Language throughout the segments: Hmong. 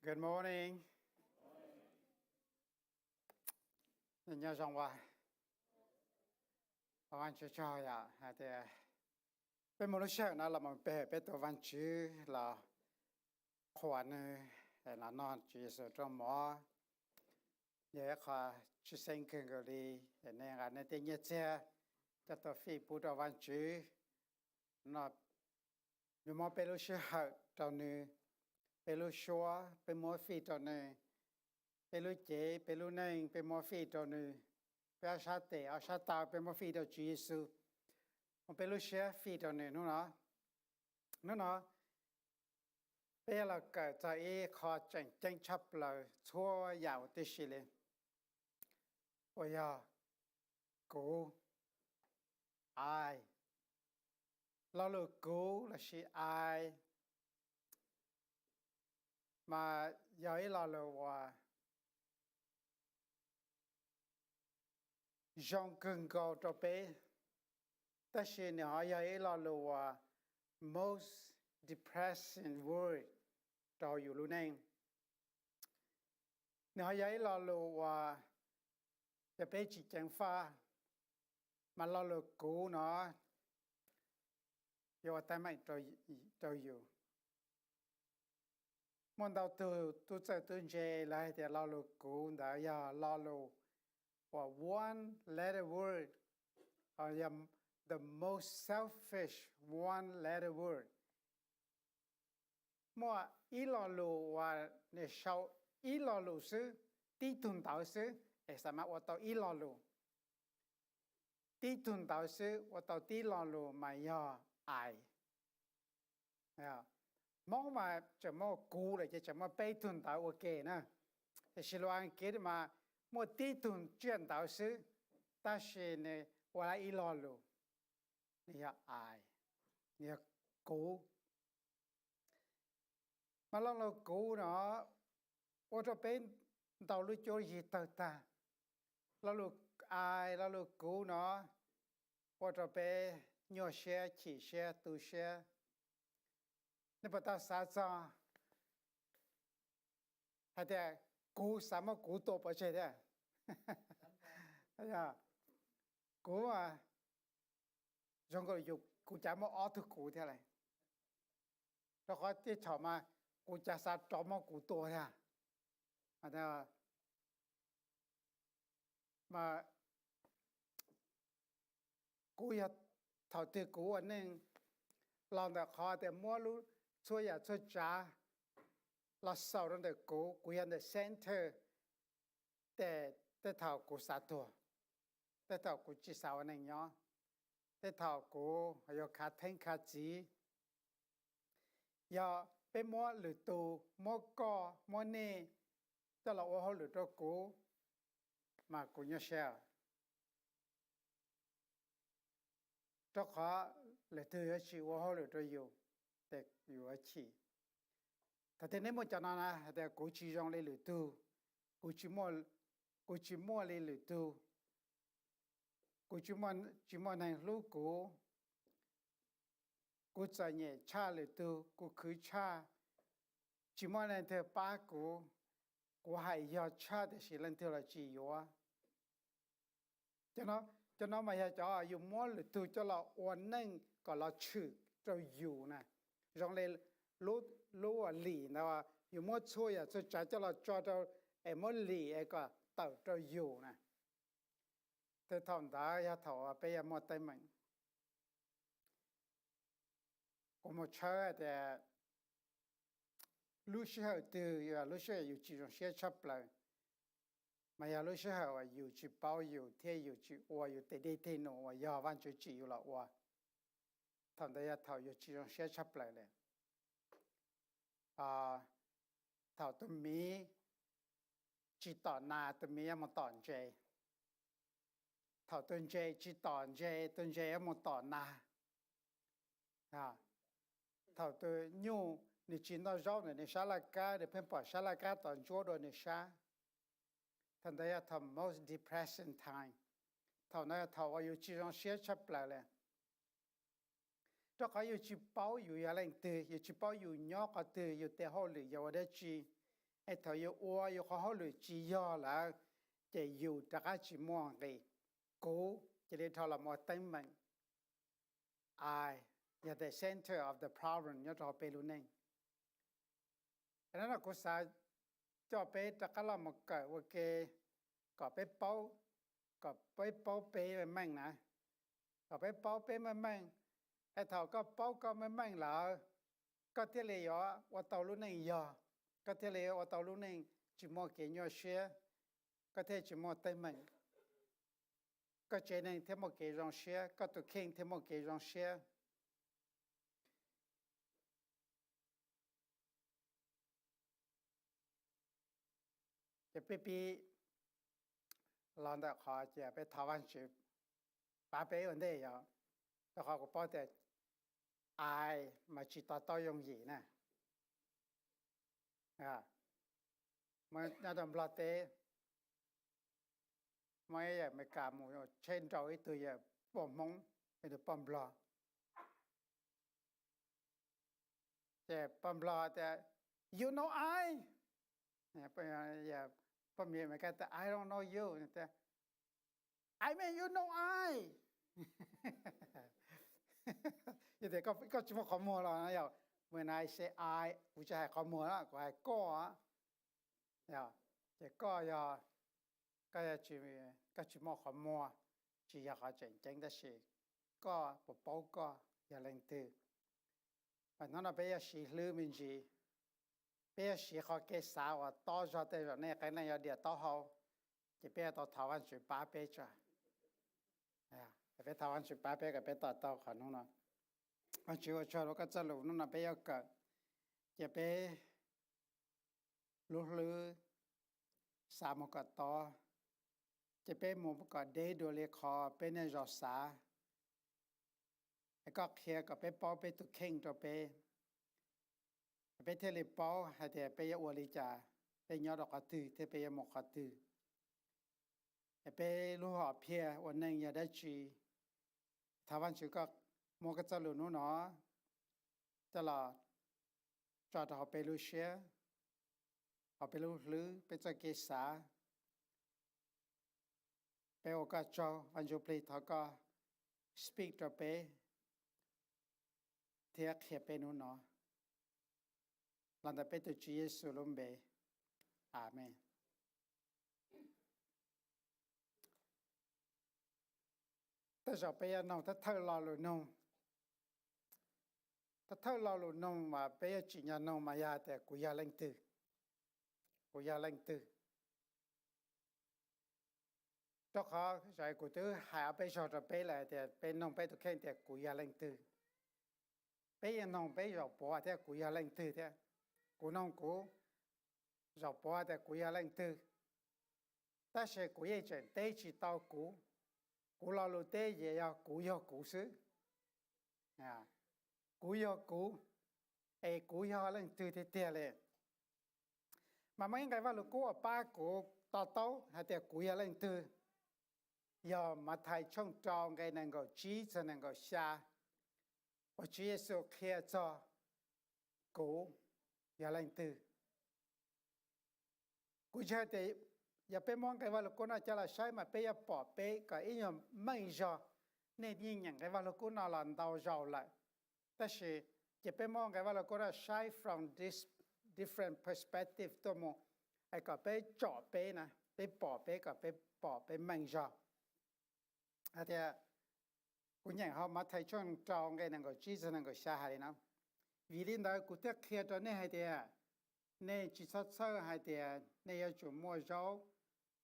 Good morning. Nyob zoo, ua Vajtswv tsaug yom hais tias peb muaj lub sij hawm no los mus pe hawm peb tus Vajtswv, los qhuas nws, los noj Tswv Yexus rau mov. Yog ib qho tshwj xeeb kawg nkaus li, es nej nqa nej tej nyiaj txiag coj tuaj fij pub rau Vajtswv. No, nws muab peb lub sij hawm rau nws, peb lub suab peb muab fij rau nws, peb lub cev peb lub neej peb muab fij rau nws, peb ob sab tes ob sab taw peb muab fij rau Tswv Yexus, muab peb lub siab fij rau nws hnub no. Hnub no peb yuav los kawm txog ib qho tseem ceeb tshaj plaws txhua yam huv tib si li, uas yog kuv, I. Lo lus kuv lossis I mas yog ib lo lus uas zoo kawg nkaus rau peb, tab sis nws ho yog ib lo lus uas most depressing word rau yus lub neej. Nws ho yog ib lo lus uas yog peb tsis ceev faj, mas lo lus kuv no yuav ua teeb meem rau yus. Muaj ntau tug tub txawj tub ntse lawv hais tias lo lus kuv ntawd yog lo lus uas one letter word, yog the most selfish one letter word. Muaj ib lo lus uas nws sau ib lo lus xwb, tib tug ntawv xwb es xav mas ua tau ib lo lus. Tib tug ntawv xwb ua tau tib lo lus mas yog I. Hmoob mas tseem muaj kuv lawm ces tseem muaj peb tug ntawv ua ke na. Tiam sis lus Askiv mas muaj tib tug tsiaj ntawv xwb, tab sis nws ua tau ib lo lus, nws yog I, nws yog kuv. Mas lo lus kuv no ua rau peb ntau lub cuab yig tawg tag. Lo lus I, lo lus kuv no ua rau peb nyuaj siab, chim siab, tu siab. Nej puas tau xav txog hais tias kuv xav muab kuv tua pov tseg thiab? Kuv, zoo nkaus kuv cas muaj ob tug kuv thiab lawm, rau qhov tej thaum mas kuv cas xav rov muab kuv tua thiab. Mas kuv yog, thaum twg kuv ua neej los ntawm qhov tias muab lub, txhua yam txhua tsav los xaus rau ntawm kuv, kuv yog ntawm center, ces tej thaum kuv xav tuag, tej thaum kuv tsis xav ua neej nyob, tej thaum kuv yuav khav theeb khav txiv. Yog peb muab lwm tus, muab koj, muab nej coj los ua hauj lwm rau kuv, mas kuv nyuaj siab, rau qhov lwm tus yuav tsis ua hauj lwm rau yus, ces yus yuav chim. Thaum twg nej muaj cov no na, hais tias kuv tsis zoo li lwm tus, kuv tsis muaj, kuv tsis muaj li lwm tus, kuv tsis muaj neeg hlub kuv, kuv txom nyem tshaj lwm tus, kuv khwv tshaj, tsis muaj leej twg pab kuv, kuv hais yog tshaj tiam sis leej twg los tsis yuav. Cov no mas yog cov yus muab lwm tus coj los ua neej kom los tshwm rau yus na. Zoo li lub, lub lim ntawd, yus muab txhua yam txhua tsav coj los tso rau es muab lim es kom tawm rau yus na. Tej thaum ntawd yog thaum peb yuav muaj teeb meem. Kuv mus tshawb hais tias lub sij hawm twg yog lub sij hawm yus tsis zoo siab tshaj plaws, mas yog lub sij hawm uas yus tsis paub yus thiab yus tsis ua yus tes dej tes num uas yog Vajtswv tsim yus los ua. Thaum ntawd yog thaum yus tsis zoo siab tshaj plaws li. Thaum tus miv tsis tom nas, tus miv yuav mus tom ntses. Thaum tus ntses tsis tom ntses, tus ntses yuav mus tom nas. Thaum tus nyuj nws tsis noj zaub ntawm nws sab laj kab, nws pheej pom sab laj kab tom ntsuab dua nws sab. Thaum ntawd yog thaum most depressing time. Thaum ntawd yog thaum uas yus tsis zoo siab tshaj plaws li. Rau qhov yus tsis paub yus yog leej twg, yus tsis paub yus nyob qhov twg, yus tes hauj lwm yog ua dab tsi. Es thaum yus ua yus qhov hauj lwm tsis yog lawm, ces yus rov qab tsis muaj nqis. Kuv cia li dhau los ua teeb meem. I yog the center of the problem nyob rau hauv peb lub neej. Hnub no kuv xav coj peb rov qab los mus kawm ua ke kom peb paub, kom peb paub peb meej na, kom peb paub peb meej meej. Es thaum koj paub koj meej meej lawm, koj thiaj li yuav ua tau lub neej yog, koj thiaj li ua tau lub neej tsis muaj kev nyuaj siab, koj thiaj tsis muaj teeb meem, koj tsev neeg thiaj muaj kev zoo siab, koj tus kheej thiaj muaj kev zoo siab. Ces peb pib los ntawm qhov tias peb thov Vajtswv pab peb ua ntej yom, rau qhov kuv paub tias I mas tsis to taub yooj yim na. Nyob rau Nplog teb, muaj ib yawm Amelikas mus tsheb nrau ib tug yawm poj Hmoob, ib tug poj Nplog. Ces poj Nplog tias, You know I? Poj Amelikas tias, I don't know you. I mean you know I. Yog tias koj tsis muaj qhov muag los yog, when I say I, kuv tsis hais qhov muag na, kuv hais koj. Ces koj yog, koj tsis muaj qhov muag, tsis yog qhov tseem ceeb, tab sis koj puas paub koj yog leej twg? Mas hnub no peb yuav siv hlwb me ntsis, peb yuav siv qhov kev xav uas tob zog tej zaum nej qee leej yuav diam taub hau, ces peb yuav tau thov Vajtswv pab peb tso. Peb thov Vajtswv pab peb kom peb to taub qhov hnub no. Vajtswv, ua tsaug rau koj txoj lus hnub no peb yuav kawm, ces peb lub hlwb xav mus kom tob, ces peb mus kom deb dua li qhov peb niaj zaus xav. Es koj qhia kom peb paub peb tus kheej rau peb, es peb thiaj li paub hais tias peb yuav ua li cas, peb nyob rau qhov twg thiab peb yuav mus qhov twg. Es peb lub hom phiaj ua neej yog dab tsi? Thov Vajtswv koj muab koj txoj lus hnub no coj los tso rau hauv peb lub siab, hauv peb lub hlwb, peb txoj kev xav. Peb ua koj tsaug, Vaj Ntsuj Plig, thov koj speak rau peb thiab qhia peb hnub no, los ntawm peb tus Tswv Yexus lub npe, Amees. Tej zaum peb yuav noog thawj thawj lo lus noog, thawj thawj lo lus noog mas peb yuav tsim nyog noog mas yog tias kuv yog leej twg, kuv yog leej twg. Rau qhov kuv twb hais ob peb zaug rau peb lawm tias peb noog peb tus kheej tias kuv yog leej twg. Peb yeej noog peb zaum puav thiab kuv yog leej twg thiab. Kuv noog kuv zaum puav tias kuv yog leej twg, tab sis kuv yeej tseem teb tsis tau kuv. Kuv lo lus teb ces yog kuv yog kuv xwb. Kuv yog kuv, es kuv yog leej twg tiag tiag li? Mas muaj ib nqe Vaj Lug Kub uas pab kuv to taub hais tias kuv yog leej twg, yog Mathais tshooj rau nqe nees nkaum tsib txog nees nkaum xya, uas Tswv Yexus qhia txog kuv yog leej twg. Kuv ntseeg tias yog peb muab nqe Vaj Lug Kub no coj los saib mas peb yuav pom peb kom ib nyuag meej zog. Nej yeej nyeem nqe Vaj Lug Kub no los ntau zaus lawm, tab sis ces peb muab nqe Vaj Lug Kub no saib from this different perspective tuaj mus, es kom peb tsom peb na, peb pom peb kom peb pom peb meej zog. Hais tias, kuv nyeem hauv Mathais tshooj rau nqe nees nkaum tsib txog nees nkaum xya hais li no: Vim li ntawd kuv thiaj qhia rau nej hais tias, nej tsis txhob txhawj hais tias nej yuav tsum muaj zaub,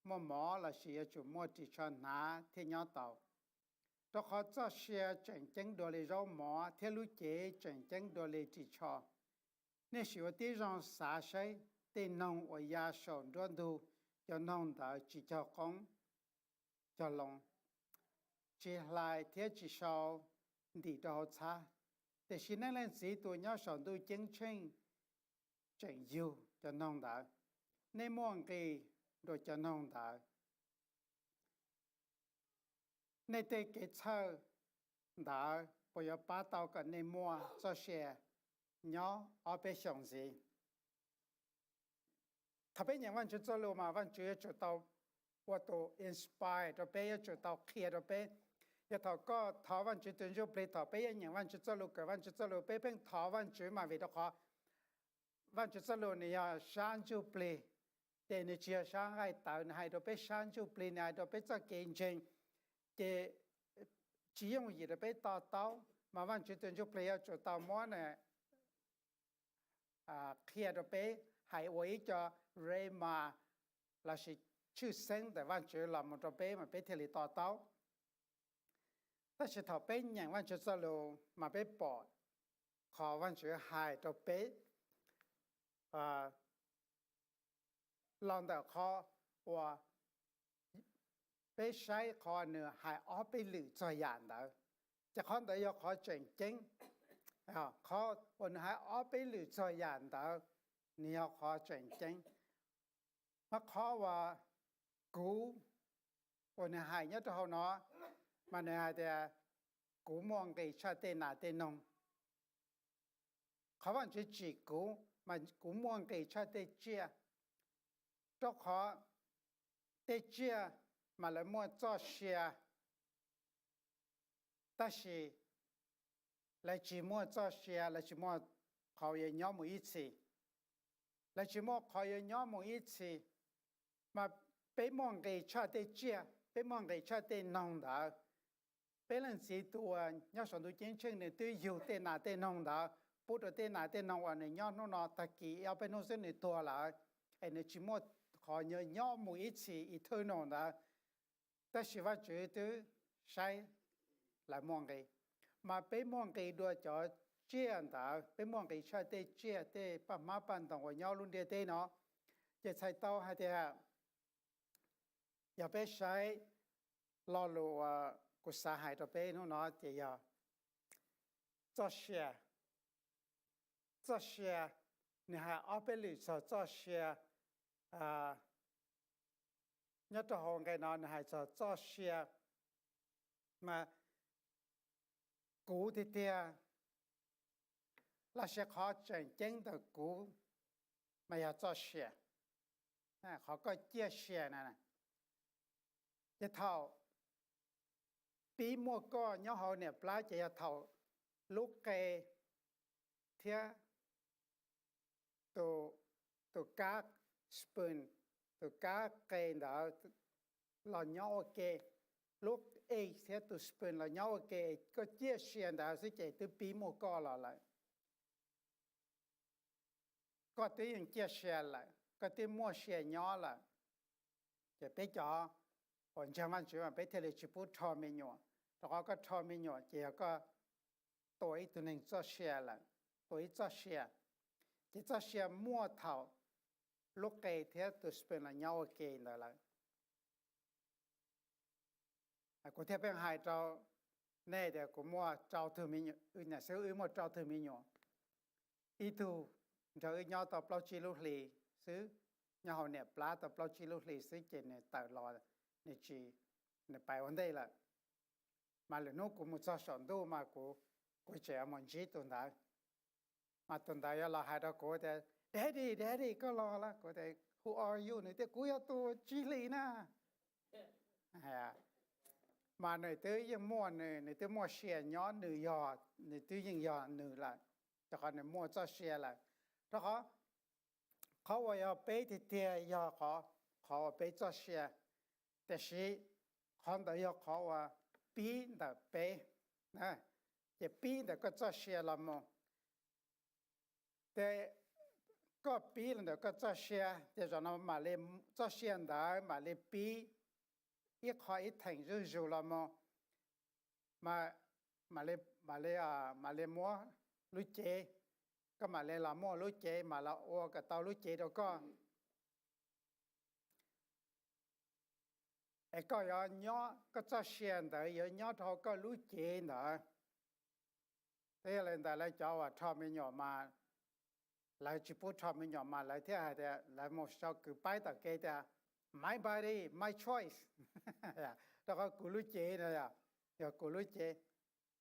muaj mov lossis yuav tsum muaj ris tsho hnav thiaj nyob tau. Rau qhov txoj sia tseem ceeb dua li zaub mov thiab lub cev tseem ceeb dua li ris tsho. Nej sim ua tib zoo xav saib tej noog uas ya saum nruab ntug, cov noog ntawd tsis cog qoob cog loo, tsis hlais thiab tsis sau ntim rau hauv txhab, tiam sis nej Leej Txiv tus nyob saum ntuj ceeb tsheej tseem yug cov noog ntawd. Nej muaj nqis dua cov noog ntawd. Nej tej kev txhawj ntawd puas yuav pab tau kom nej muaj txoj sia nyob ob peb xyoos ntxiv? Thaum peb nyeem Vajtswv txoj lus mas Vajtswv yuav tsum tau ua tus inspire rau peb, yuav tsum tau qhia rau peb. Yog thaum koj thov Vajtswv tus Ntsuj Plig, thaum peb yuav nyeem Vajtswv txoj lus, kawm Vajtswv txoj lus, peb pheej thov Vajtswv mas vim rau qhov Vajtswv txoj lus nws yog sab ntsuj plig, ces nws tsis yog sab nqaij tawv, nws hais rau peb sab ntsuj plig, nws hais rau peb txoj kev ntseeg, ces tsis yooj yim rau peb to taub, mas Vajtswv tus Ntsuj Plig yuav tsum tau muab nws qhia rau peb, hais ua ib co rhema lossis tshwj xeeb ntawm Vajtswv los mus rau peb mas peb thiaj li to taub. Tab sis thaum peb nyeem Vajtswv txoj lus mas peb pom qhov Vajtswv hais rau peb los ntawm qhov uas peb saib qhov nws hais ob peb lwm txog yam ntawd, ces qhov ntawd yog qhov tseem ceeb. Qhov uas nws hais ob peb lwm txog yam ntawd, nws yog qhov tseem ceeb. Mas qhov uas kuv, uas nws hais nyob rau hauv no, mas nws hais tias kuv muaj nqis tshaj tej nas tej noog. Qhov Vajtswv tsim kuv mas kuv muaj nqis tshaj tej tsiaj, rau qhov tej tsiaj mas lawv muaj txoj sia, tab sis lawv tsis muaj txoj sia, lawv tsis muaj qhov yuav nyob mus ib txhis. Lawv tsis muaj qhov yuav nyob mus ib txhis, mas peb muaj nqis tshaj tej tsiaj, peb muaj nqis tshaj tej noog ntawd. Peb leej txiv tus uas nyob saum ntuj ceeb tsheej nws twb yug tej nas tej noog ntawd pub rau tej nas tej noog uas nws nyob hnub no, tag kis ob peb hnub xwb nws tuag lawm, es nws tsis muaj qhov yuav nyob mus ib txhis eternal ntawd. Tab sis Vajtswv twb saib lawv muaj nqis, mas peb muaj nqis dua cov tsiaj ntawd, peb muaj nqis tshaj tej tsiaj tej paj hmab paj ntoos uas nyob lub ntiaj teb no. Ces txhais tau hais tias yog peb saib lo lus uas kuv xav hais rau peb hnub no ces yog txoj sia. Txoj sia, nws hais ob peb lwm txog txoj sia. Nyob rau hauv nqe no nws hais txog txoj sia, mas kuv tiag tiag lossis qhov tseem ceeb ntawm kuv mas yog txoj sia. Qhov koj ciaj sia na, ces thaum pib muaj koj nyob hauv niam plab ces yog thaum lub qe thiab tus kab spoon, tus kab qe ntawd los nyob ua ke, lub egg thiab tus spoon los nyob ua ke, koj ciaj sia ntawd xwb ces twb pib muaj koj los lawm. Koj twb yeej ciaj sia lawm, koj twb muaj sia nyob lawm. Ces peb cov uas ntseeg Vajtswv mas peb thiaj li tsis pub rho me nyuam, rau qhov koj rho me nyuam ces yog koj tua ib tug neeg txoj sia lawm, tua ib txoj sia. Ces txoj sia muaj thaum lub qe thiab tus spoon los nyob ua ke ntawd lawm. Kuv thiaj pheej hais rau nej tias kuv muaj rau tug me nyuam, wb niam xwb wb muaj rau tug me nyuam. Ib tug nrog wb nyob tau plaub tsib lub hli xwb, nyob hauv niam plab tau plaub tsib lub hli xwb ces nws tawm los, nws tsis, nws pais ua ntej lawm. Mas lwm hnub kuv mus txog saum ntuj mas kuv, kuv tseem mus ntsib tus ntawd. Mas tus ntawd yuav los hais rau kuv tias, Daddy, Daddy, koj los lawm. Kuv tias, Who are you? Nws tias, Kuv yog tus tsib hlis na. Mas nws twb yeej muaj nws, nws twb muaj sia nyob, nws yog, nws twb yeej yog nws lawm, rau qhov nws muaj txoj sia lawm. Rau qhov, qhov uas yog peb tiag tiag yog qhov, qhov uas peb txoj sia, tiam sis qhov ntawd yog qhov uas pib ntawm peb, ces pib ntawm koj txoj sia los mus. Ces koj pib los ntawm koj txoj sia, ces zaum no mam li, txoj sia ntawd mam li pib ib qho ib theem zuj zus los mus, mam li, mam li, mam li muab lub cev, koj mam li los muaj lub cev, mam los ua kom tau lub cev rau koj. Es koj yuav nyob, koj txoj sia ntawd yuav nyob rau hauv koj lub cev ntawd. Twb yog li ntawd lawv cov uas rho me nyuam mas, lawv tsis pub rho me nyuam mas lawv thiaj hais tias lawv mus sau kwv paib tom kev tias, My body, my choice. Rau qhov kuv lub cev no yog, yog kuv lub cev.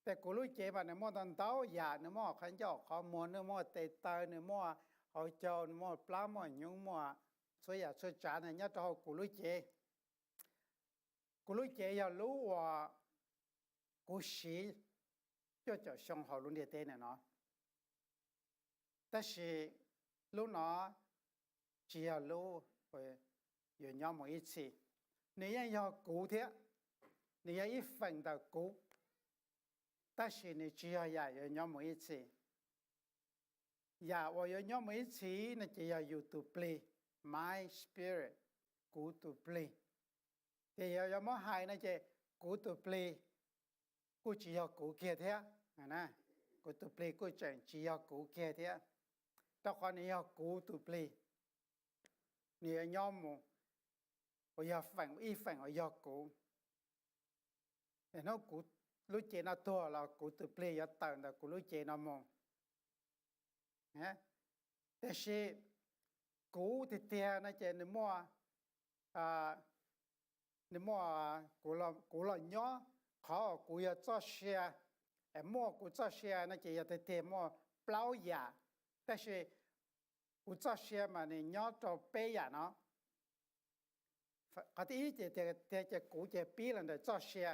Ces kuv lub cev mas nws muaj ntau ntau yam, nws muaj qhov ncauj qhov muag, nws muaj tes taw, nws muaj hauv caug, nws muaj plab muaj hnyuv, muaj txhua yam txhua tsav na nyob rau hauv kuv lub cev. Kuv lub cev yog lub uas kuv siv cuaj caum xyoo hauv lub ntiaj teb na no. Tab sis lub no tsis yog lub yuav nyob mus ib txhis. Nws yeej yog kuv thiab, nws yog ib feem ntawm kuv, tab sis nws tsis yog yam yuav nyob mus ib txhis. Yam uas yuav nyob mus ib txhis no ces yog yus tus plig, my spirit, kuv tus plig. Ces yog yuav muab hais no ces kuv tus plig kuj tsis yog kuv kiag thiab. Kuv tus plig kuj tseem tsis yog kuv kiag thiab, rau qhov nws yog kuv tus plig, nws yuav nyob mus uas yog feem ib feem uas yog kuv. Hnub kuv lub cev no tuag los kuv tus plig yuav tawm ntawm kuv lub cev no mus. Tiam sis kuv tiag tiag no ces nws muaj, nws muaj, kuv los nyob, qhov uas kuv yog txoj sia, es muaj kuv txoj sia no ces yog tiag tiag muaj plaub yam, tab sis kuv txoj sia mas nws nyob rau peb yam no. Qhov thib ib ces tiag tiag ces kuv ces pib los ntawm txoj sia,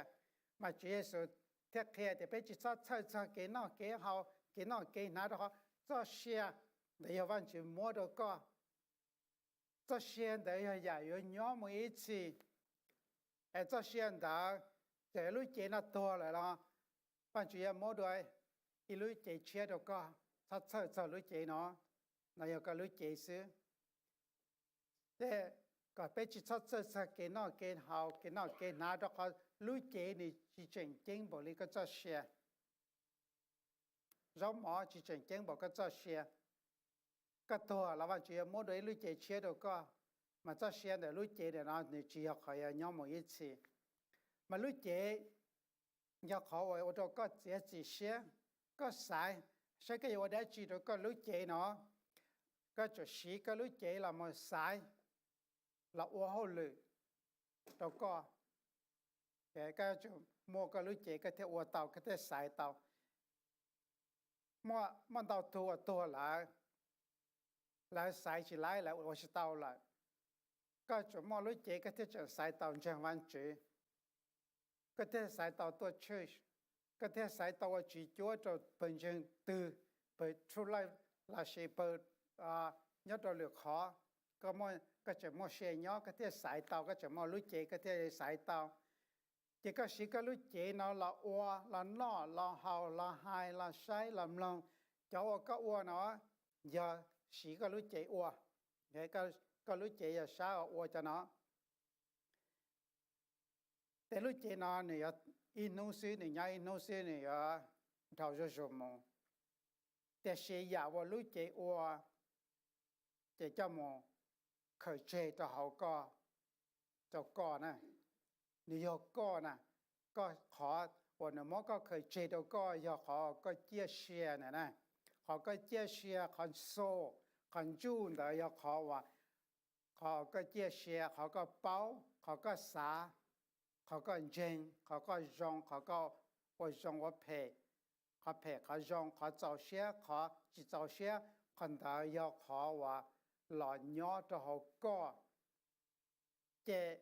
mas Tswv Yexus thiaj qhia tias peb tsis txhob txhawj txog kev noj kev haus, kev noj kev hnav, rau qhov txoj sia ntawd yog Vajtswv muab rau koj. Txoj sia ntawd yog yam yuav nyob mus ib txhis. Es txoj sia ntawd, txawm lub cev no tuag lawm los Vajtswv yuav muab dua ib lub cev tshiab rau koj, txhob txhawj txog lub cev no, no yog koj lub cev xwb. Ces kom peb tsis txhob txhawj txog kev noj kev haus, kev noj kev hnav, rau qhov lub cev nws tsis tseem ceeb npaum li koj txoj sia. Zaub mov tsis tseem ceeb npaum koj txoj sia. Koj tuag los Vajtswv yuav muab dua ib lub cev tshiab rau koj, mas txoj sia ntawm lub cev ntawm no nws tsis yog qhov yuav nyob mus ib txhis. Mas lub cev yog qhov uas ua rau koj txiav txim siab, koj xaiv saib koj yuav ua dab tsi rau koj lub cev no. Koj tsum siv koj lub cev los mus xaiv, los ua hauj lwm rau koj. Koj tsum muaj koj lub cev koj thiaj ua tau, koj thiaj xaiv tau. Muaj ntau tug uas tuag lawm, lawv xaiv tsis laib, lawv ua tsis tau lawm. Koj tsum muaj lub cev koj thiaj tseem xaiv tau ntseeg Vajtswv, koj thiaj xaiv tau tuaj church, koj thiaj xaiv tau ua tsis cuab rau pawg ntseeg twg, pawg true life lossis pawg nyob rau lwm qhov. Koj tseem muaj sia nyob koj thiaj xaiv tau, koj tseem muaj lub cev koj thiaj xaiv tau. Ces koj siv koj lub cev no los ua, los noj, los haus, los hais, los saib, los mloog. Cov uas koj ua no yog siv koj lub cev ua, koj lub cev yog saib ua cov no. Ces lub cev no nws yuav ib hnub xwb, nws nyob ib hnub xwb nws yuav dhau zuj zus mus. Tiam sis yam uas lub cev ua ces coj mus khaws tseg rau hauv koj, rau koj na. Nws yog koj na, koj, qhov uas nws muab koj khaws tseg rau koj yog qhov koj ciaj sia na. Qhov koj ciaj sia, qhov soul, qhov ntsuj ntawd yog qhov uas, qhov koj ciaj sia, qhov koj paub, qhov koj xav, qhov koj ntseeg, qhov koj zoo, qhov koj ua zoo ua phem, qhov phem qhov zoo, qhov txaus siab qhov tsis txaus siab, qhov ntawd yog qhov uas los nyob rau hauv koj. Ces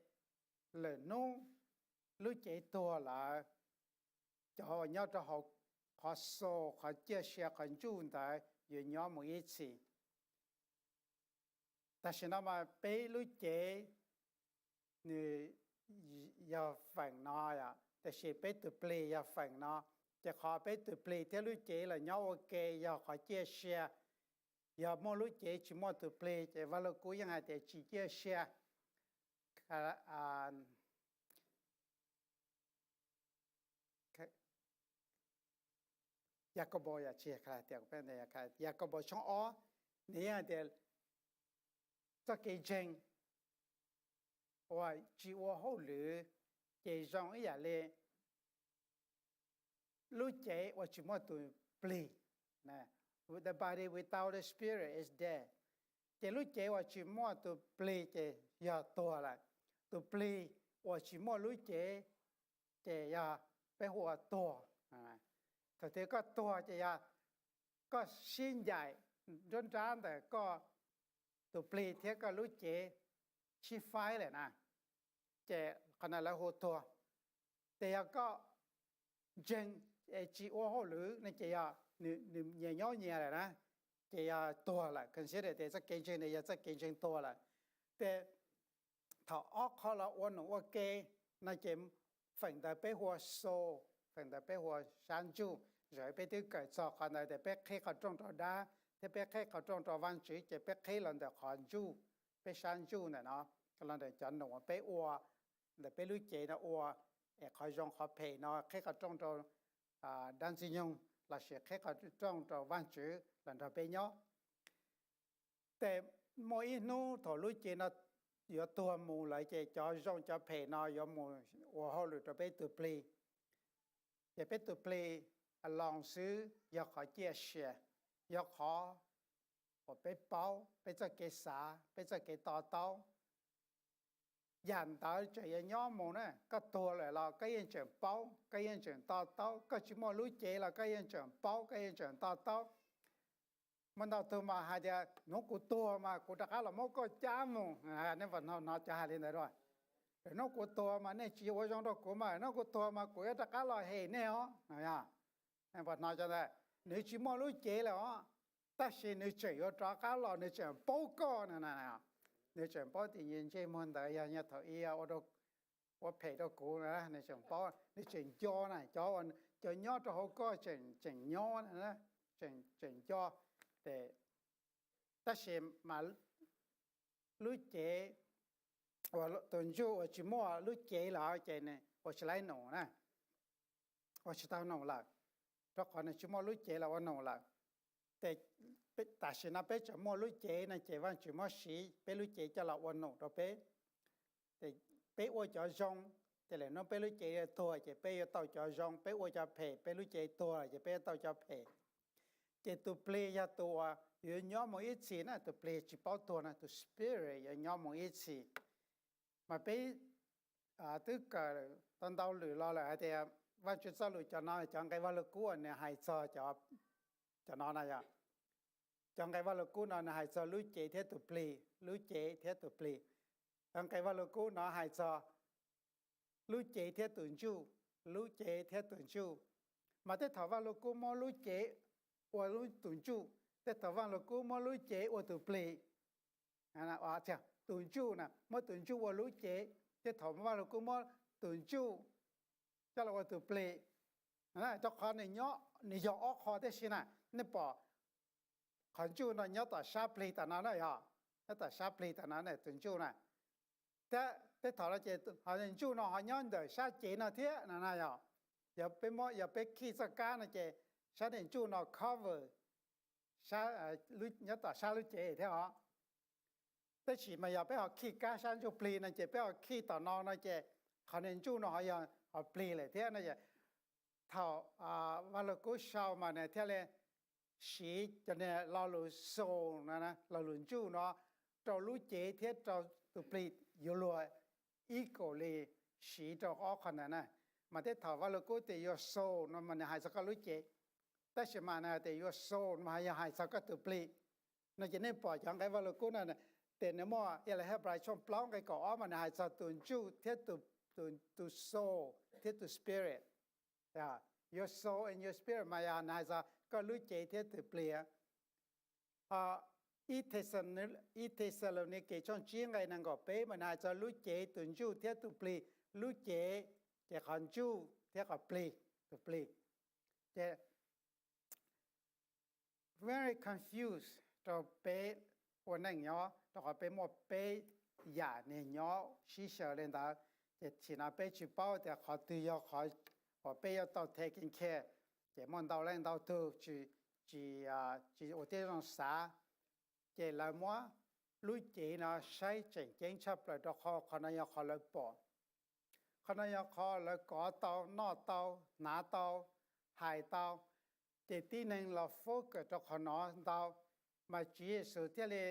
lwm hnub lub cev tuag lawm, cov uas nyob rau hauv qhov soul, qhov ciaj sia, qhov ntsuj ntawd yuav nyob mus ib txhis. Tam sim no mas peb lub cev nws yog feem no, tiam sis peb tus plig yog feem no. Ces qhov peb tus plig thiab lub cev los nyob ua ke yog qhov ciaj sia. Yog muaj lub cev tsis muaj tus plig ces Vaj Lug Kub yeej hais tias tsis ciaj sia. Yakaunpaus, Yakaunpaus tshooj ob, nws yeej hais tias txoj kev ntseeg uas tsis ua hauj lwm ces zoo ib yam li lub cev uas tsis muaj tus plig. The body without the spirit is dead. Ces lub cev uas tsis muaj tus plig ces yog tuag lawm. Tus plig uas tsis muaj lub cev ces yog peb hu ua tuag. Thaum twg koj tuag ces yog koj sib ncaim nruab nrab ntawm koj tus plig thiab koj lub cev sib faib lawm na, ces qhov ntawd lawv hu tuag. Ces yog koj ntseeg es tsis ua hauj lwm no ces yog nws nyias nyob nyias lawm na, ces yog tuag lawm, consider tias txoj kev ntseeg ntawd yog txoj kev ntseeg tuag lawm. Ces thaum ob qho los ua num ua ke no ces feem ntawd peb hu ua soul, feem ntawd peb hu ua sab ntsuj. Zaum peb twb kawm txog qhov ntawd tias peb qhib qhov rooj rau dab thiab peb qhib qhov rooj rau Vaajtswv, ces peb qhib los ntawm qhov ntsuj, peb sab ntsuj ntawm no, los ntawm cov num peb ua, ntawm peb lub cev no ua, es qhov zoo qhov phem no qhib qhov rooj rau dab Ntxwg Nyoog lossis qhib qhov rooj rau Vaajtswv los nrog peb nyob. Ces muaj ib hnub thaum lub cev no yuav tuag mus lawm ces cov zoo cov phem no yuav mus ua hauj lwm rau peb tus plig. Ces peb tus plig alone xwb yog qhov ciaj sia, yog qhov uas peb paub, peb txoj kev xav, peb txoj kev to taub. Yam ntawd tseem yuav nyob mus na, koj tuag lawm los koj yeej tseem paub, koj yeej tseem to taub, koj tsis muaj lub cev los koj yeej tseem paub, koj yeej tseem to taub. Muaj ntau tug mas hais tias hnub kuv tuag mas kuv rov qab los muab koj cab mus. Nej puas hnov cov hais li ntawd? Hnub kuv tuag mas nej tsis ua zoo rau kuv mas hnub kuv tuag mas kuv yuav rov qab los hem nej os. Puas hnov cov ntawd? Nws tsis muaj lub cev lawm os, tab sis nws tseem yuav rov qab los, nws tseem paub koj na. Nws tseem paub tias ntsej muag ntawd yog nyob thaum ub ua phem rau kuv na, nws tseem paub, nws tseem nco na, cov, cov nyob rau hauv koj tseem nyob, tseem nco. Tab sis mas lub cev, tus ntsuj uas tsis muaj lub cev lawm ces ua tsis laib num na, ua tsis tau num lawm, rau qhov nws tsis muaj lub cev los ua num lawm. Ces tam sim no peb tseem muaj lub cev no ces Vaajtswv muab siv peb lub cev coj los ua num rau peb. Peb ua cov zoo, ces lwm hnub peb lub cev tuag ces peb yuav tau cov zoo, peb ua cov phem peb lub cev tuag ces peb yuav tau cov phem. Ces tus plig yog tus uas yuav nyob mus ib txhis na, tus plig tsis paub tuag no, tus spirit yuav nyob mus ib txhis. Mas peb twb kawm tau ntau lwm los lawm hais tias Vaajtswv txoj lus cov no, cov nqe Vaj Lug Kub uas nws hais txog cov no na yog, cov nqe Vaj Lug Kub no nws hais txog lub cev thiab tus plig, lub cev thiab tus plig. Cov nqe Vaj Lug Kub no hais txog lub cev thiab tus ntsuj, lub cev thiab tus ntsuj. Mas tej thaum Vaj Lug Kub muab lub cev ua tus ntsuj, tej thaum Vaj Lug Kub muab lub cev ua tus plig. Tus ntsuj na muab tus ntsuj ua lub cev, tej thaum Vaj Lug Kub muab tus ntsuj coj los ua tus plig. Rau qhov nws yog ob qho tib si na, nej pom qhov ntsuj no nyob tom sab plig tom no na yog, nyob tom sab plig tom no na tus ntsuj na. Thiab tej thaum no ces ntsuj no ho nyob ntawm sab cev no thiab no na yog. Yog peb muab, yog peb khij txoj kab no ces sab niag ntsuj no cover nyob tom sab lub cev thiab os. Tab sis mas yog peb ho khij kab sab ntsuj plig no ces peb ho khij tom no no ces qhov niag ntsuj no ho yog ho plig lawm thiab no. Thaum Vaj Lug Kub sau mas nws thiaj li siv cov niag lo lus soul, lo lus ntsuj no rau lub cev thiab rau tus plig yuav luag equally siv rau ob qho ntawd na. Mas tej thaum Vaj Lug Kub tias your soul no mas nws hais txog koj lub cev, tab sis mas nws hais tias your soul no mas yog hais txog koj tus plig. No ces nej pom cov nqe Vaj Lug Kub no tias nws muaj ib lo Henplais tshooj plaub nqe kaum ob mas nws hais txog tus ntsuj thiab tus soul thiab tus spirit. Your soul and your spirit mas yog nws hais txog koj lub cev thiab tus plig. Ib Thexalaunikes tshooj tsib nqe nees nkaum peb mas nws hais txog lub cev, tus ntsuj thiab tus plig. Lub cev ces qhov ntsuj thiab qhov plig, tus plig. Ces very confused rau peb ua neej nyob rau qhov peb muaj peb yam niag nyob sib xyaw li ntawd. Ces tam sim no peb tsis paub tias qhov twg yog qhov uas peb yuav tau taking care. Ces muaj ntau leej ntau tug tsis, tsis ua tib zoo xav, ces lawv muab lub cev no saib tseem ceeb tshaj plaws rau qhov qhov no yog qhov lawv pom. Qhov no yog qhov lawv kov tau, noj tau, hnav tau, hais tau. Ces tib neeg los focus rau qhov no ntau, mas Tswv Yexus thiaj li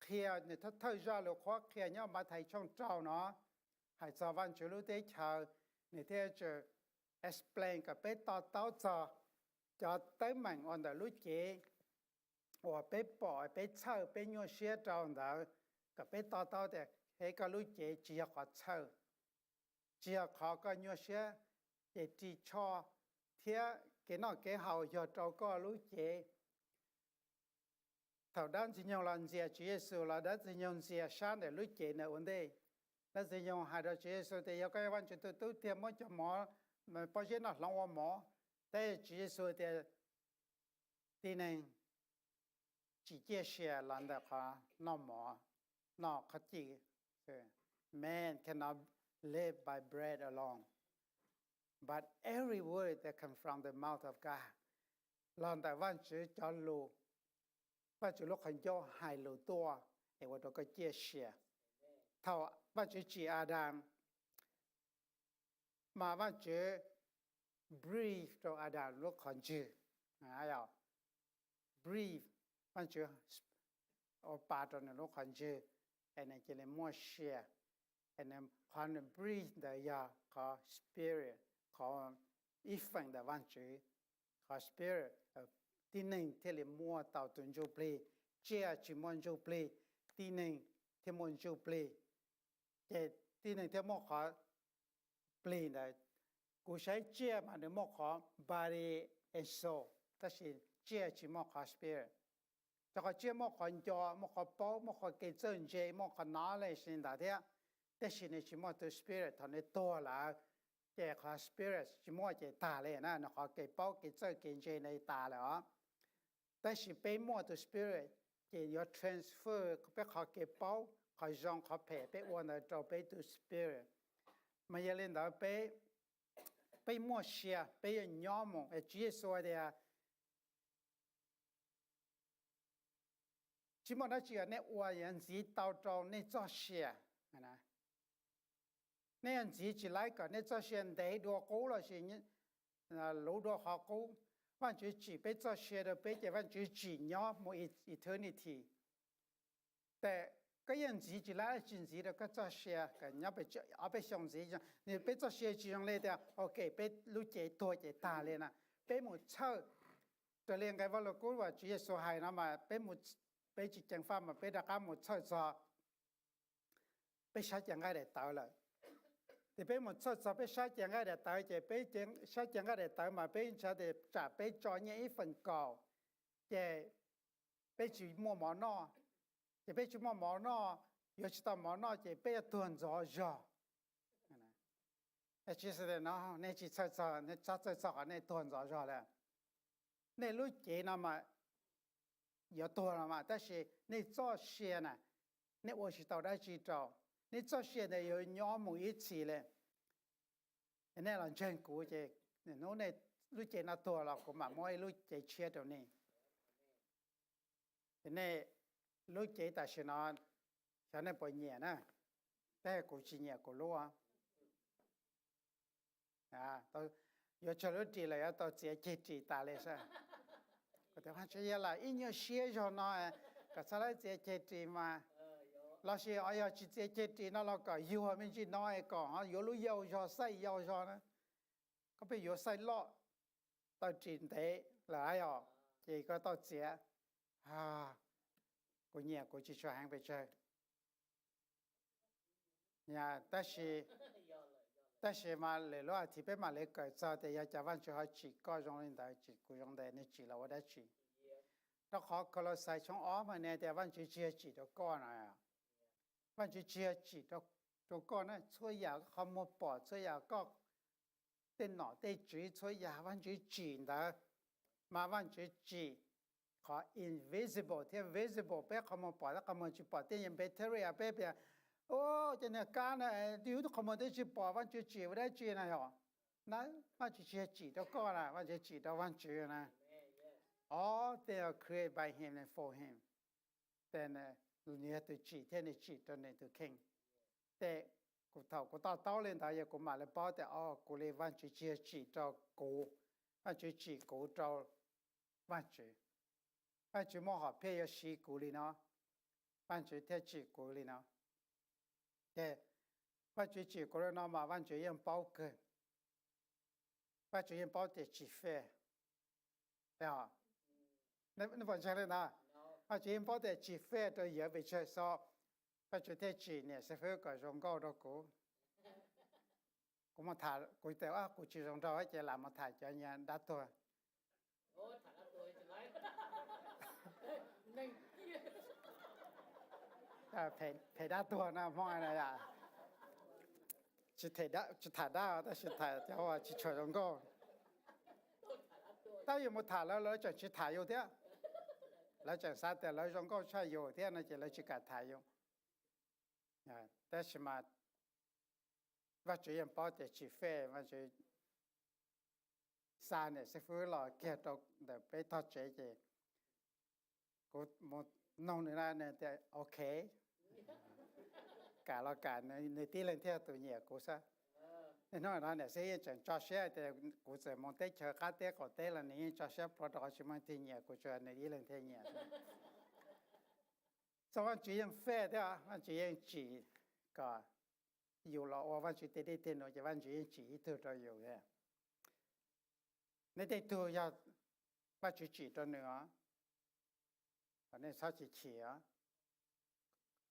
qhia nws thawj zaj lus qhuab qhia nyob Mathais tshooj rau no, hais txog Vaajtswv lub teb chaws, nws thiaj tseem explain kom peb to taub txog cov teeb meem uas ntawm lub cev uas peb pom, peb txhawj, peb nyuaj siab rau ntawd, kom peb to taub tias, es koj lub cev tsis yog qhov txhawj, tsis yog qhov koj nyuaj siab, ces ris tsho thiab kev noj kev haus yog rau koj lub cev. Thaum dab Ntxwg Nyoog los ntxias Tswv Yexus los dab Ntxwg Nyoog ntxias sab ntawm lub cev ntawd ua ntej. Dab Ntxwg Nyoog hais rau Tswv Yexus tias, yog koj yog Vajtswv tus tub tiag, muab cov mov, pob zeb no hloov ua mov. Tab sis Tswv Yexus tias, tib neeg tsis ciaj sia los ntawm qhov noj mov, noj qhov ci. Man cannot live by bread alone, but every word that comes from the mouth of God. Los ntawm Vajtswv cov lus, Vajtswv lub qhov ncauj hais lus tuaj es ua rau koj ciaj sia. Thaum Vajtswv tsim Adas, mas Vajtswv breathe rau Adas lub qhov ntswg. Breathe, Vajtswv ua pa rau nws lub qhov ntswg, es nws cia li muaj sia. Qhov nws breathe ntawd yog qhov spirit, qhov ib feem ntawm Vajtswv, qhov spirit, tib neeg thiaj li muaj tau tus ntsuj plig. Tsiaj tsis muaj ntsuj plig, tib neeg thiaj muaj ntsuj plig. Ces tib neeg thiaj muaj qhov plig ntawd. Kuv saib tsiaj mas nws muaj qhov body and soul, tab sis tsiaj tsis muaj qhov spirit. Rau qhov tsiaj muaj qhov nco, muaj qhov paub, muaj qhov kev txawj ntse, muaj qhov knowledge li ntawd thiab, tab sis nws tsis muaj tus spirit. Thaum nws tuag lawm ces qhov spirit tsis muaj ces tag li na, nws qhov kev paub kev txawj kev ntse ntawd tas lawm os. Tab sis peb muaj tus spirit ces yuav transfer peb qhov kev paub, qhov zoo qhov phem peb ua ntawd rau peb tus spirit. Mas yog li ntawd peb, peb muaj sia, peb yuav nyob mus. Tswv Yexus tias, tsis muaj dab tsi uas nej ua yuav ntxiv tau rau nej txoj sia. Nej yuav ntxiv tsis laib kom nej txoj sia ntev dua qub lossis luv dua qhov qub. Vajtswv tsim peb txoj sia rau peb ces Vajtswv tsim nyob mus eternity. Tes koj yeej ntxiv tsis laib dab tsi ntxiv rau koj txoj sia kom nyob pes tsawg ob peb xyoo ntxiv. Nws peb txoj sia tsis zoo li tias ok peb lub cev tuag ces tag li na. Peb mus txhawj, raws li nqe Vaj Lug Kub uas Tswv Yexus hais no mas peb, peb tsis ceev faj mas peb rov qab mus txhawj txog peb sab cev nqaij daim tawv lawm. Ces peb mus txhawj txog peb sab cev nqaij daim tawv ces peb sab cev nqaij daim tawv mas peb ntshaw tias tsam peb tso nyiaj ib feem kaum ces peb tsis muaj mov noj. Ces peb tsis muaj mov noj, yuav tsis tau mov noj ces peb yuav tuag ntxov zog. Tsis no nej tsis txhawj txog, nej txhob txhawj txog qhov nej tuag ntxov zog lawm. Nej lub cev no mas yuav tuag los mas, tab sis nej txoj sia na, nej ua tsis tau dab tsi rau. Nej txoj sia ntawd yuav nyob mus ib txhis li. Nej los ntseeg kuv ces hnub nej lub cev no tuag los kuv mam muab ib lub cev tshiab rau nej. Ces nej lub cev tam sim no xyov nej puas nyiam na, tab sis kuv tsis nyiam kuv lub. Yuav tsawg lub ris los yuav tau txiav ceg ris tas li sav. Kuv tias Vajtswv, yog lam ib nyuag siab zog no kom txhob laib txiav ceg ris mas, lossis yog tsis txiav ceg ris no los kom yuag me ntsis no kom ho yuav lub yau zog xaij yau zog na. Koj pheej yuav xaij loj, tau ris ntev lawm yog, ces koj tau txiav. Kuv nyiam kuv tsis tshua heev pes tsawg. Tab sis, tab sis mas lwm lub as thiv peb mam li kawm txog tias yog cas Vajtswv ho tsim koj zoo li ntawd, tsim kuv zoo ntawd, nws tsim los ua dab tsi. Rau qhov Kaulauxais tshooj ob mas nws tias Vajtswv tsis yog tsim rau koj na. Vajtswv tsis yog tsim rau koj na, txhua yam koj qhov muag pom, txhua yam koj tej nom tej tswv, txhua yam Vajtswv tsim ntawd, mas Vajtswv tsim qhov invisible thiab visible, peb qhov muag pom thiab qhov muag tsis pom. Tej yam bacteria peb pias, cov niag kab na, yus qhov muag twb tsis pom, Vajtswv tsim ua dab tsi na yog? Na, Vajtswv tsis yog tsim rau koj na, Vajtswv tsim rau Vajtswv na. All things are created by him and for him. Ces nws yog tus tsim thiab nws tsim rau nws tus kheej. Ces kuv thaum kuv to taub li ntawd yog kuv mam li paub tias o, kuv li Vajtswv tsis yog tsim rau kuv, Vajtswv tsim kuv rau Vajtswv. Vajtswv muaj hom phiaj yuav siv kuv li no, Vajtswv thiaj tsim kuv li no. Ces Vajtswv tsim kuv li no mas Vajtswv yeej paub kawg, Vajtswv yeej paub tias tsis fair. Nej puas ntseeg li ntawd? Vajtswv yeej paub tias tsis fair rau yawg pes tsawg xwb, Vajtswv thiaj tsim niam xib fwb kom zoo nkauj rau kuv. Kuv mus tham, kuv tias kuv tsis zoo nraug ces lam mus tham cov niag dab tuag. Phem dab tuag no Hmoob no, tsis tham dab tab sis tham cov uas tsis tshua zoo nkauj. Tab yus mus tham lawv, lawv tseem tsis tham yus thiab. Lawv tseem xav tias lawv zoo nkauj tshaj yus thiab no ces lawv tsis kam tham yus. Tab sis mas Vajtswv yeej paub tias tsis fair, Vajtswv xa niam xib fwb los kiag rau ntawm peb tog tsev ces kuv mus noog nws na, nws tias ok, kam los kam, nws tib leeg thiaj tus nyiam kuv xwb. Niaj hnub no niam xib fwb yeej tseem tso siab tias kuv txawm mus teb chaws qab teb qaum teb los nws yeej tso siab plhuav rau qhov tsis muaj leej twg nyiam kuv, tsuas nws ib leeg thiaj nyiam xwb. Txog Vajtswv yeej fair thiab, Vajtswv yeej tsim kom yus los ua Vajtswv tes dej tes num ces Vajtswv yeej tsim ib tug rau yus thiab. Nej tej tug yog Vajtswv tsim rau nws os, nej txhob chim chim os.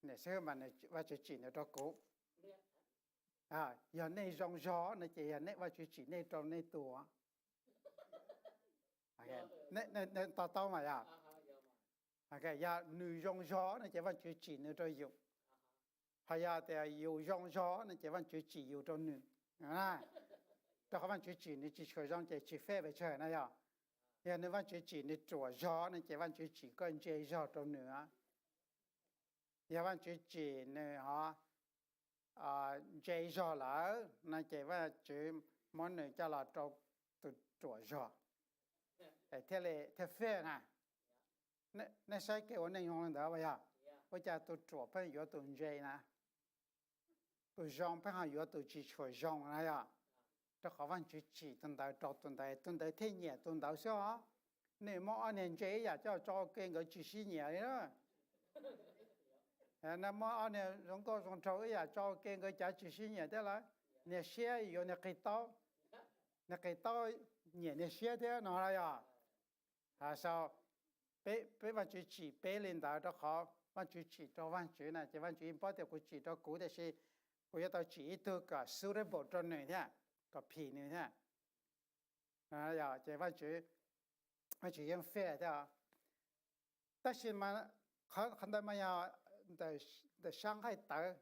Niam xib fwb mas Vajtswv tsim nws rau kuv. Yog nej zoo zog no ces yog nej, Vajtswv tsim nej rau nej tus. To taub mas yog, yog nws zoo zog no ces Vajtswv tsim nws rau yus. Ho yog tias yus zoo zog no ces Vajtswv tsim yus rau nws. Rau qhov Vajtswv tsim nws tsis tshua zoo ces tsis fair pes tsawg na yog. Yog nws, Vajtswv tsim nws ruam zog no ces Vajtswv tsim koj ntse zog rau nws. Yog Vajtswv tsim nws ho ntse zog lawm no ces Vajtswv muab nws coj los rau tus ruam zog, thiaj li thiaj fair na. Nej saib kev ua neej zoo li ntawd puas yog? Ua cas tus ruam pheej yuav tus ntse na, tus zoo pheej ho yuav tus tsis tshua zoo na yog? Rau qhov Vajtswv tsim tus ntawd rau tus ntawd, tus ntawd thiaj nyiam tus ntawd xwb os. Nej muab ob niag ntse ib yam coj tso ua ke nkawd tsis sib nyiam li na. Nej muab ob niag zoo nkauj zoo nraug ib yam tso ua ke nkawd cav tsis sib nyiam thiab lawm. Niag siab yuav niag qig taub, niag qig taub nyiam niag siab thiab no na yog. Sau, peb, Vajtswv tsim peb li ntawd rau qhov Vajtswv tsim rau Vajtswv na ces Vajtswv yeej paub tias kuv tsim rau kuv tiam sis kuv yuav tau tsim ib tug kom suitable rau nws thiab, kom phim nws thiab. Ces Vajtswv, Vajtswv yeej fair thiab. Tab sis mas qhov ntawd mas yog ntawm sab nqaij tawv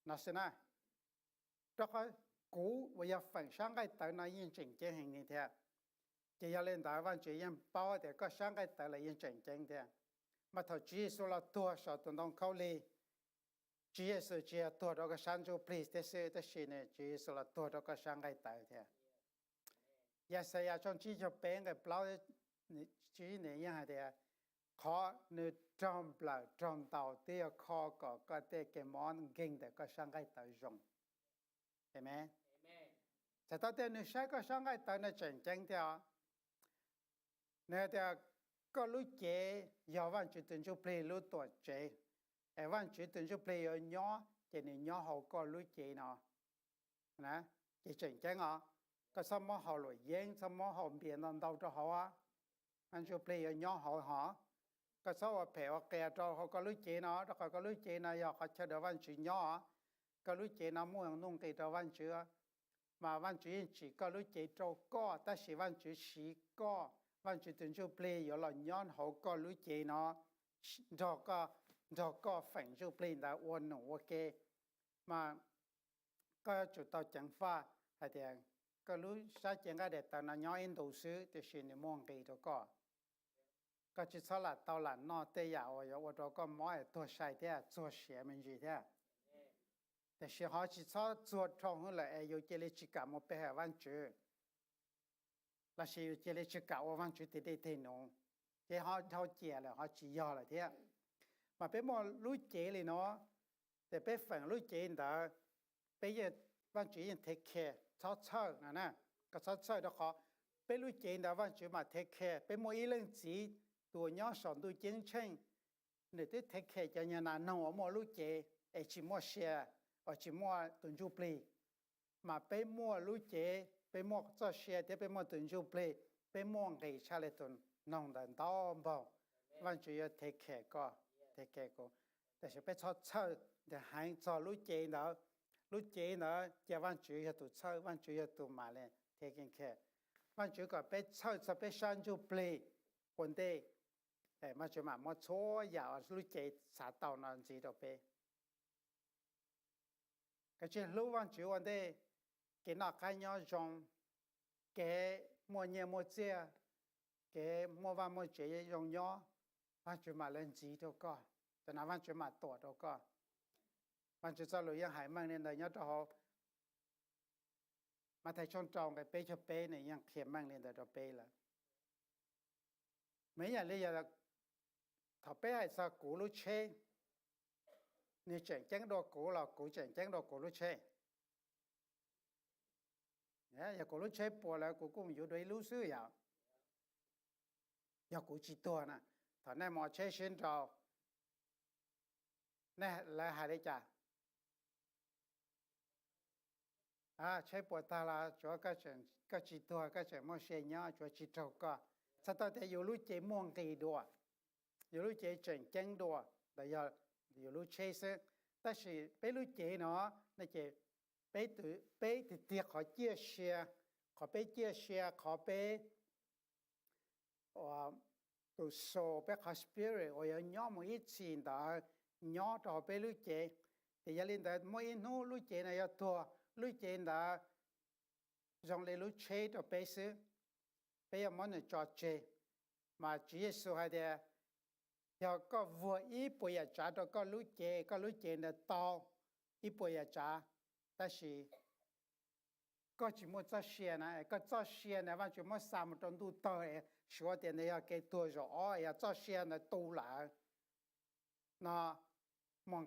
no xwb na. Rau qhov kuv uas yog feem sab nqaij tawv no yeej tseem ceeb heev li thiab. Ces yog li ntawd Vajtswv yeej paub tias koj sab nqaij tawv los yeej tseem ceeb thiab. Mas thaum Tswv Yexus los tuag saum tus ntoo khaub lig, Tswv Yexus tsis yog tuag rau koj sab ntsuj plig thiab xwb, tab sis nws, Tswv Yexus los tuag rau koj sab nqaij tawv thiab. Yaxayas tshooj tsib caug peb nqe plaub, Tswv Yexus yeej hais tias, qhov nws raug nplawm raug ntaus twb yog kho kom koj tej kev mob nkeeg ntawm koj sab nqaij tawv zoo. Amen. Txhais tau tias nws saib koj sab nqaij tawv no tseem ceeb thiab os. Nws hais tias koj lub cev yog Vajtswv tus ntsuj plig lub tuam tsev, es Vajtswv tus ntsuj plig yuav nyob ces nws nyob hauv koj lub cev no. Ces tseem ceeb os, koj txhob muab haus luam yeeb, txhob muab haus npias ntau ntau rau hauv. Vaj ntsuj plig yuav nyob hauv hos. Koj txhob ua phem ua qias rau hauv koj lub cev no, rau qhov koj lub cev no yog qhov chaw uas Vajtswv nyob. Koj lub cev no muaj nuj nqis rau Vajtswv, mas Vajtswv yeej tsim koj lub cev rau koj, tab sis Vajtswv siv koj, Vajtswv tus ntsuj plig yuav los nyob hauv koj lub cev no, nrog koj, nrog koj feem ntsuj plig ntawd ua num ua ke. Mas koj yuav tsum tau ceev faj hais tias koj lub sab cev nqaij daim tawv no nyob ib ntus xwb, tiam sis nws muaj nqis rau koj. Koj tsis txhob lam tau lam noj tej yam uas yuav ua rau koj mob es tuag sai thiab txuag siav me ntsis thiab. Tiam sis ho tsis txhob txuag dhau hwv lawm es yus cia li tsis kam mus pe hawm Vajtswv, lossis yus cia li tsis kam ua Vajtswv tes dej tes num, ces ho dhau ciam lawm ho tsis yog lawm thiab. Mas peb muaj lub cev li no, ces peb feem lub cev ntawd, peb yeej, Vajtswv yeej thev khe, txhob txhawj no na. Koj txhob txhawj rau qhov peb lub cev ntawd Vajtswv mam thev khe. Peb muaj ib leej txiv tus uas nyob saum ntuj ceeb tsheej, nws twb thev khe cov nyuag nas noog uas muaj lub cev es tsis muaj sia, uas tsis muaj tus ntsuj plig. Mas peb muaj lub cev, peb muaj txoj sia thiab peb muaj tus ntsuj plig, peb muaj nqis tshaj li tus noog ntawd ntau npaug. Vaajtswv yuav take care koj, take care kuv. Tab sis peb txhob txhawj ntev heev txog lub cev ntawd. Lub cev ntawd cia Vaajtswv yog tus txhawj, Vaajtswv yog tus mam li take care. Vaajtswv kom peb txhawj txog peb sab ntsuj plig ua ntej, Vaajtswv mam muab txhua yam lub cev xav tau no ntxiv rau peb. Kav tsij hlub Vaajtswv ua ntej, kev noj qab nyob zoo, kev muaj nyiaj muaj txiaj, kev muaj vaj muaj tsev zoo nyob, Vaajtswv mam li ntxiv rau koj, cov no Vaajtswv mam tuam rau koj. Vaajtswv txoj lus yeej hais meej li ntawd nyob rau hauv Mathais tshooj rau nqe peb caug peb nws yeej qhia meej li ntawd rau peb lawm. Mas ib yam li yog thaum peb hais txog kuv lub tsheb, nws tseem ceeb dua kuv los kuv tseem ceeb dua kuv lub tsheb? Yog kuv lub tsheb puas lawm kuv kuj yuav dua ib lub xwb yom. Yog kuv tsis tuag na, thaum nej mus ua tsheb sib nraus, nej lawv hais li cas? Tsheb puas tag los tsuav koj tsis tuag, koj tseem muaj sia nyob, tsuav tsis raug koj. Txhais tau tias yus lub cev muaj nqis dua, yus lub cev tseem ceeb dua, ntawd yog yus lub tsheb xwb. Tab sis peb lub cev no, no ces peb tiag tiag qhov ciaj sia, qhov peb ciaj sia, qhov peb tus soul, peb qhov spirit uas yuav nyob mus ib txhis ntawd nyob rau hauv peb lub cev. Ces yog li ntawd muaj ib hnub lub cev no yuav tuag, lub cev ntawd zoo li lub tsheb rau peb xwb, peb yuav muab nws tso tseg. Mas Tswv Yexus hais tias, yog koj vuag ib puas yam tsav rau koj lub cev, koj lub cev ntawd tau ib puas yam tsav, tab sis koj tsis muaj txoj sia na, koj txoj sia na Vaajtswv muab xa mus rau ntuj tawg, suav tias ntawd yog kev tuag zaum ob, yog txoj sia ntawd tu lawm no, muaj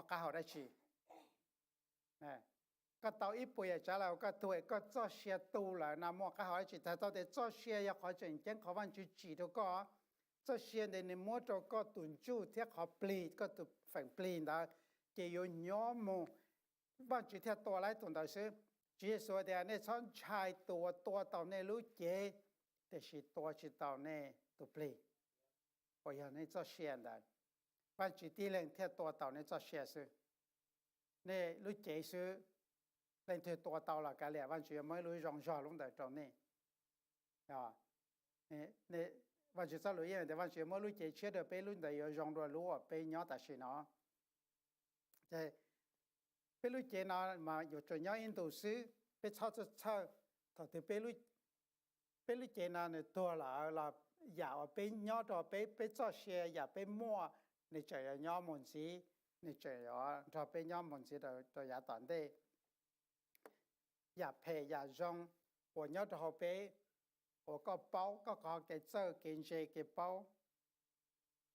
qab hau dab tsi? Koj tau ib puas yam tsav lawm, koj tuag, koj txoj sia tu lawm no muaj qab hau dab tsi? Txhais tau tias txoj sia yog qhov tseem ceeb, qhov Vaajtswv tsim rau koj. Txoj sia ntawd nws muab rau koj tus ntsuj thiab qhov plig, koj tus feem plig ntawd, ces yuav nyob mus, Vaajtswv thiaj tua laib tus ntawd xwb. Tswv Yexus tias nej txhob ntshai tus uas tua tau nej lub cev, tiam sis tua tsis tau nej tus plig uas yog nej txoj sia ntawd. Vaajtswv tib leeg thiaj tua tau nej txoj sia xwb. Nej lub cev xwb, leej twg tua tau los kav liam, Vaajtswv yuav muab ib lub zoo zog lub ntawd rau nej. Vaajtswv txoj lus yeej tias Vaajtswv yuav muab lub cev tshiab rau peb, lub ntawd yuav zoo dua lub uas peb nyob tam sim no. Peb lub cev no mas yuav tsum nyob ib ntus xwb, peb txhob txhawj. Thaum twg peb lub cev no nws tuag lawm los yam uas peb nyob rau peb, peb txoj sia, yam peb muaj, nws tseem yuav nyob mus ntxiv, nws tseem yuav nrog peb nyob mus ntxiv rau yav tom ntej. Yam phem yam zoo uas nyob rau hauv peb, uas koj paub, koj qhov kev txawj kev ntse kev paub,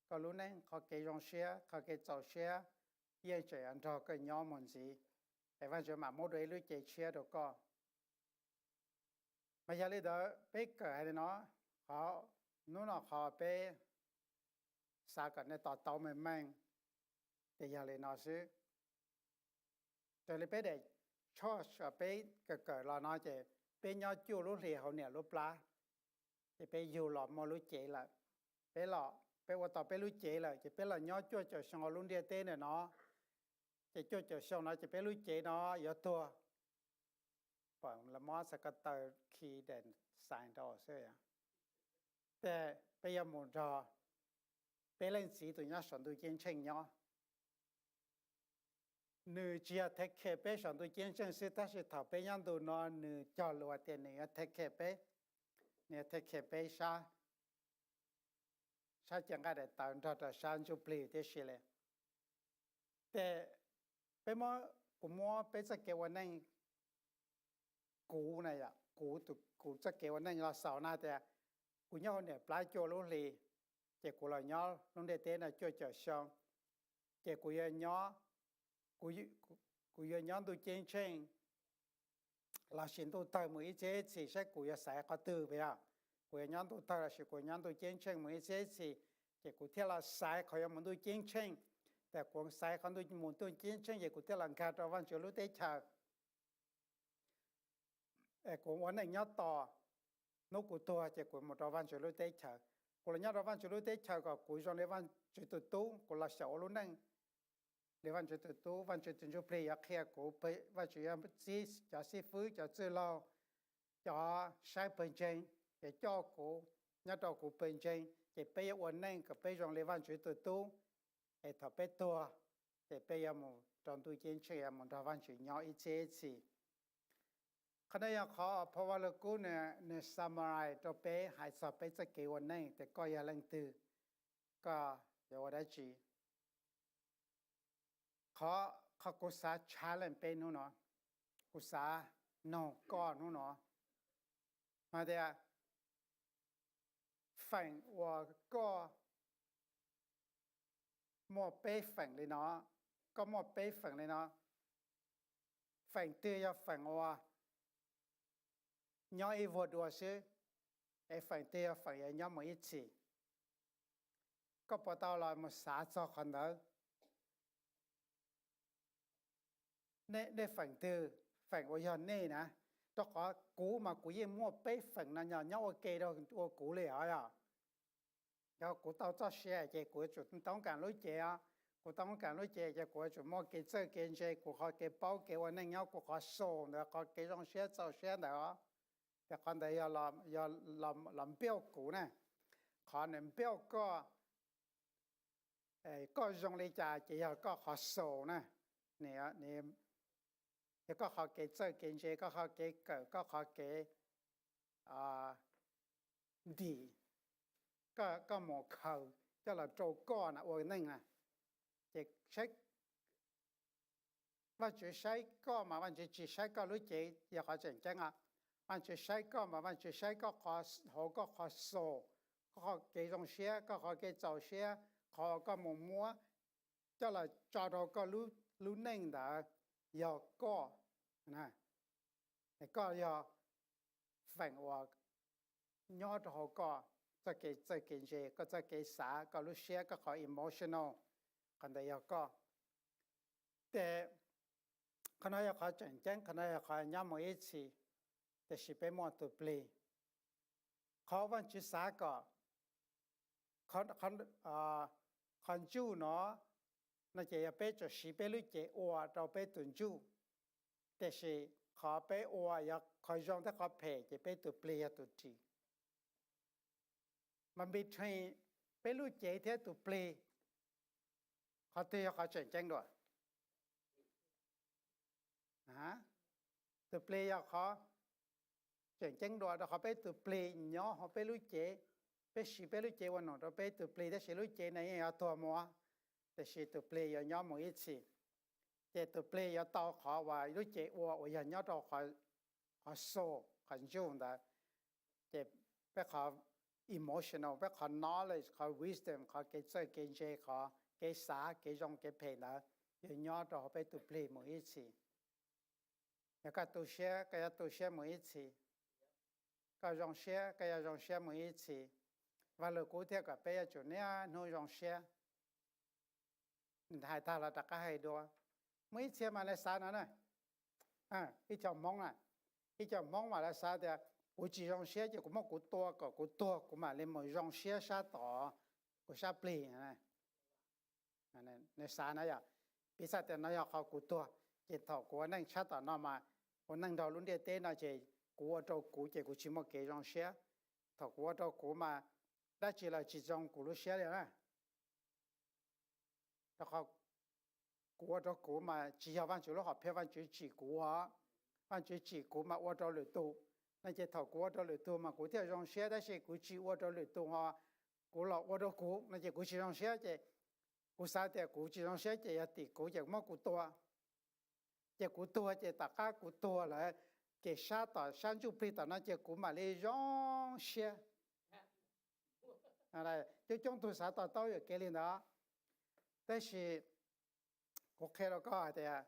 koj lub neej qhov kev zoo siab qhov kev txaus siab yeej tseem yuav nrog koj nyob mus ntxiv, es Vaajtswv mam muab dua ib lub cev tshiab rau koj. Mas yog li ntawd peb kawm hais li no, qhov hnub no qhov peb xav kom nej to taub meej meej, ces yog li no xwb. Raws li peb daim church peb kawm kawm los no ces peb nyob cuaj lub hlis hauv niam lub plab, ces peb yug los muaj lub cev lawm. Peb los, peb ua tau peb lub cev lawm ces peb los nyob cuaj caum xyoo hauv lub ntiaj teb ntawm no, ces cuaj caum xyoo no ces peb lub cev no yuav tuag. Pom lawv muab xav ko taw khi design rau xwb. Ces peb yuav mus nrog peb Leej Txiv tus nyob saum ntuj ceeb tsheej nyob. Nws tsis yog take care peb saum ntuj ceeb tsheej xwb, tab sis thaum peb nyob ntu no nws cog lus tias nws yuav take care peb, nws yuav take care peb sab, sab cev nqaij daim tawv nrog rau sab ntsuj plig tib si li. Ces peb muab, kuv muab peb txoj kev ua neej, kuv na, kuv, kuv txoj kev ua neej los xaus na tias kuv nyob hauv niam plab cuaj lub hli, ces kuv los nyob lub ntiaj teb no cuaj caum xyoo, ces kuv yuav nyob, kuv yuav nyob ntuj ceeb tsheej lossis ntuj tawg mus ib txhiab ib txhis saib kuv yuav xaiv qhov twg puas yog? Kuv yuav nyob ntuj tawg lossis kuv yuav nyob ntuj ceeb tsheej mus ib txhiab ib txhis, ces kuv thiaj los xaiv qhov yuav mus ntuj ceeb tsheej. Ces kuv xaiv qhov mus ntuj ceeb tsheej ces kuv thiaj los nkag rau Vaajtswv lub teb chaws. Kuv ua neej nyob tos hnub kuv tuag ces kuv mus rau Vaajtswv lub teb chaws. Kuv los nyob rau Vajtswv lub teb chaws kom kuv zoo li Vajtswv tus tub, kuv los xyaum ua lub neej li Vajtswv tus tub. Vajtswv tus Ntsuj Plig yuav qhia kuv, Vajtswv yuav txib cov xib fwb, cov txwj laug, cov saib pawg ntseeg, yuav coj kuv, nyob rau kuv pawg ntseeg, ces peb yuav ua neej kom peb zoo li Vajtswv tus tub. Es thaum peb tuag, ces peb yuav mus rau ntuj ceeb tsheej, yuav mus nrog Vajtswv nyob ib txhiab ib txhis. Qhov no yog qhov Phau Vaj Lug Kub nws summarize rau peb, hais txog peb txoj kev ua neej tias koj yog leej twg, koj yuav ua dab tsi. Qhov, qhov kuv xav challenge peb hnub no, kuv xav noog koj hnub no, hais tias feem uas koj muaj peb feem li no, koj muaj peb feem li no, feem twg yog feem uas nyob ib vuag dua xwb, es feem twg yog feem yuav nyob mus ib txhis? Koj puas tau los mus xav txog qhov ntawd? Nej, nej feem twg, feem uas yog nej na? Rau qhov kuv mas kuv yeej muaj peb feem no nyob ua ke rau ua kuv li os yog. Yog kuv tau txoj sia ces kuv yuav tsum toob kas lub cev os. Kuv toob kas lub cev ces kuv yuav tsum muaj kev txawj kev ntse, kuv qhov kev paub kev ua neej nyob kuv qhov soul ntawd, qhov kev zoo siab txaus siab ntawd os. Ces qhov ntawd yog los npiauj kuv na. Qhov nws npiauj koj, koj zoo li cas ces yog koj qhov soul na. Yog koj qhov kev txawj kev ntse, koj qhov kev kawm, koj qhov kev ntim, koj mus khaws coj los rau koj na ua neej na. Ces Vajtswv saib koj mas Vajtswv tsis saib koj lub cev yog qhov tseem ceeb os. Vajtswv saib koj mas Vajtswv saib koj qhov, hauv koj qhov soul, koj qhov kev zoo siab, koj qhov kev txaus siab, qhov koj mus muab coj los tso rau koj lub neej ntawd yog koj. Koj yog feem uas nyob rau hauv koj txoj kev txawj kev ntse, koj txoj kev xav, koj lub siab, koj qhov emotional, qhov ntawd yog koj. Ces qhov no yog qhov tseem ceeb, qhov no yog qhov nyob mus ib txhis, tiam sis peb muaj tus plig. Qhov Vajtswv xav kom qhov ntsuj no, no ces yog peb tsum siv peb lub cev ua rau peb tus ntsuj, tiam sis qhov peb ua yog qhov zoo thiab qhov phem ces peb tus plig yog tus ris. Mas between peb lub cev thiab tus plig, qhov twg yog qhov tseem ceeb dua? Tus plig yog qhov tseem ceeb dua, rau qhov peb tus plig nyob hauv peb lub cev, peb siv peb lub cev ua nom rau peb tus plig, tab sis lub cev no yeej yuav tuag mus, tiam sis tus plig yuav nyob mus ib txhis. Ces tus plig yuav tau qhov uas lub cev ua uas yog nyob rau qhov soul, qhov ntsuj ntawd. Ces peb qhov emotional, peb qhov knowledge, qhov wisdom, qhov kev txawj kev ntse, qhov kev xav, kev zoo kev phem ntawd yuav nyob rau hauv peb tus plig mus ib txhis. Yog koj tu siab, koj yuav tu siab mus ib txhis. Koj zoo siab, koj yuav zoo siab mus ib txhis. Vaj Lug Kub thiaj kom peb yuav tsum niaj hnub zoo siab. Hais tag los rov qab hais dua. Muaj ib txhia mas lawv xav no na, ib co Hmoob na, ib co Hmoob mas lawv xav tias kuv tsis zoo siab ces kuv muab kuv tua kom kuv tuag kuv mam li mus zoo siab sab tom kuv sab plig. Nws xav na yom, piv xam tias no yog qhov kuv tuag, ces thaum kuv ua neej sab tom no mas, ua neej nrog lub ntiaj teb no ces kuv ua rau kuv ces kuv tsis muaj kev zoo siab. Thaum kuv ua rau kuv mas dab tsi los tsis zoo kuv lub siab li na. Rau qhov kuv ua rau kuv mas tsis yog Vajtswv lub hom phiaj, Vajtswv tsim kuv ua, Vajtswv tsim kuv mas ua rau lwm tus. No ces thaum kuv ua rau lwm tus mas kuv thiaj zoo siab, tab sis kuv tsis ua rau lwm tus ho kuv los ua rau kuv no ces kuv tsis zoo siab. Ces kuv xav tias kuv tsis zoo siab ces yog tim kuv ces muab kuv tua. Ces kuv tuag ces tom qab kuv tuag lawm, ces sab tom sab ntsuj plig tom no ces kuv mam li zoo siab. Coob coob tug xav to taub yuam kev li ntawd. Tab sis kuv qhia rau koj hais tias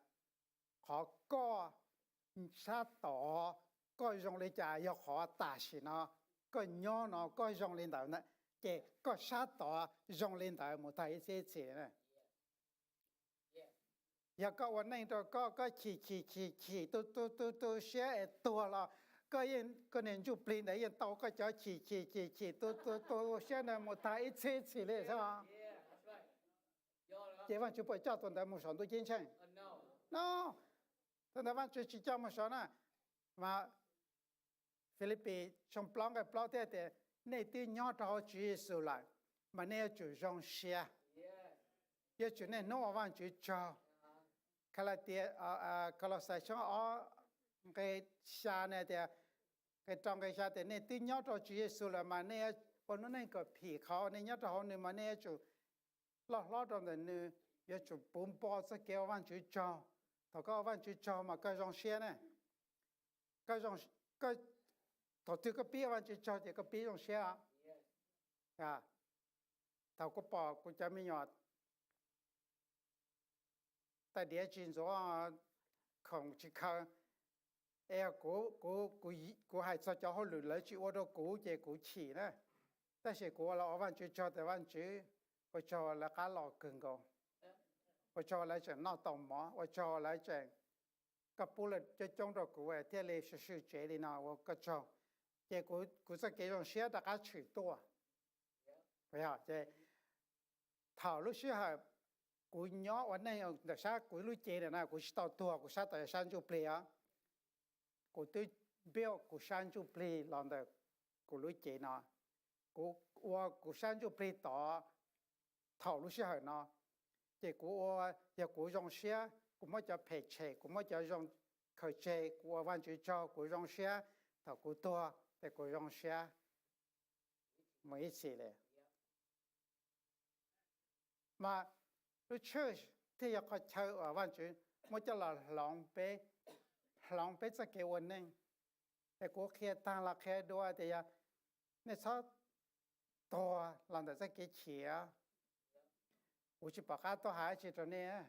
qhov koj sab tod koj zoo li cas yog qhov tam sim no koj nyob no koj zoo li ntawd, ces koj sab tod zoo li ntawd mus tag ib txhiab ib txhis. Yog koj ua neej rau koj, koj chim chim chim chim tu tu tu tu siab es tuag los koj yeej, koj niag ntsuj plig ntawd yeej tau koj cov chim chim chim chim tu tu tu siab ntawd mus tag ib txhiab txhis li xwb. Ces Vajtswv puas coj tus ntawd mus saum ntuj ceeb tsheej? No, tus ntawd Vajtswv tsis coj mus saum na. Mas Filipis tshooj plaub nqe plaub thiaj tias, nej twb nyob rau hauv Tswv Yexus lawm, mas nej yuav tsum zoo siab, yuav tsum niaj hnub ua Vajtswv tsaug. Kalatias, Kolauxais tshooj ob nqe xya ne tias, nqe rau nqe xya tias nej twb nyob rau Tswv Yexus lawm mas nej ua lub neej kom phim qhov nej nyob rau hauv nws mas nej yuav tsum loj hlob rau ntawm nws, yuav tsum puv npo txoj kev ua Vajtswv tsaug. Thaum koj ua Vajtswv tsaug mas koj zoo siab ne. Thaum twg koj pib ua Vajtswv tsaug ces koj pib zoo siab. Thaum kuv pom kuv cov me nyuam tais diav tsis ntxuav, khoom tsis khaws, es yog kuv hais txog cov hauj lwm lawv tsis ua rau kuv ces kuv chim na. Tab sis kuv ua los ua Vajtswv tsaug tias Vajtswv, ua tsaug lawv qab los kawg nkaus, ua tsaug lawv tseem noj tau mov, ua tsaug lawv tseem, koj pub lawv coob coob rau kuv thiaj li sw sw tsev li no, ua koj tsaug. Ces kuv txoj kev zoo siab rov qab tshwm tuaj. Ces thaum lub sij hawm kuv nyob ua neej ntawm sab kuv lub cev ntawm no kuv tsis tau tuag, kuv sab tod yog sab ntsuj plig os, kuv twb build kuv sab ntsuj plig los ntawm kuv lub cev no. Kuv ua kuv sab ntsuj plig tod thaum lub sij hawm no, ces kuv ua, yog kuv zoo siab, kuv muab cov phem tshem, kuv muab cov zoo khaws tseg, kuv ua Vajtswv tsaug, kuv zoo siab. Thaum kuv tuag ces kuv zoo siab mus ib txhis li. Mas lub church thiaj yog qhov chaw uas Vajtswv muab coj los hloov peb, hloov peb txoj kev ua neej. Es kuv qhia tag los qhia dua tias yog nej txhob tuag los ntawm txoj kev chim. Kuv tsis pom qab tuaj hais tsi rau nej.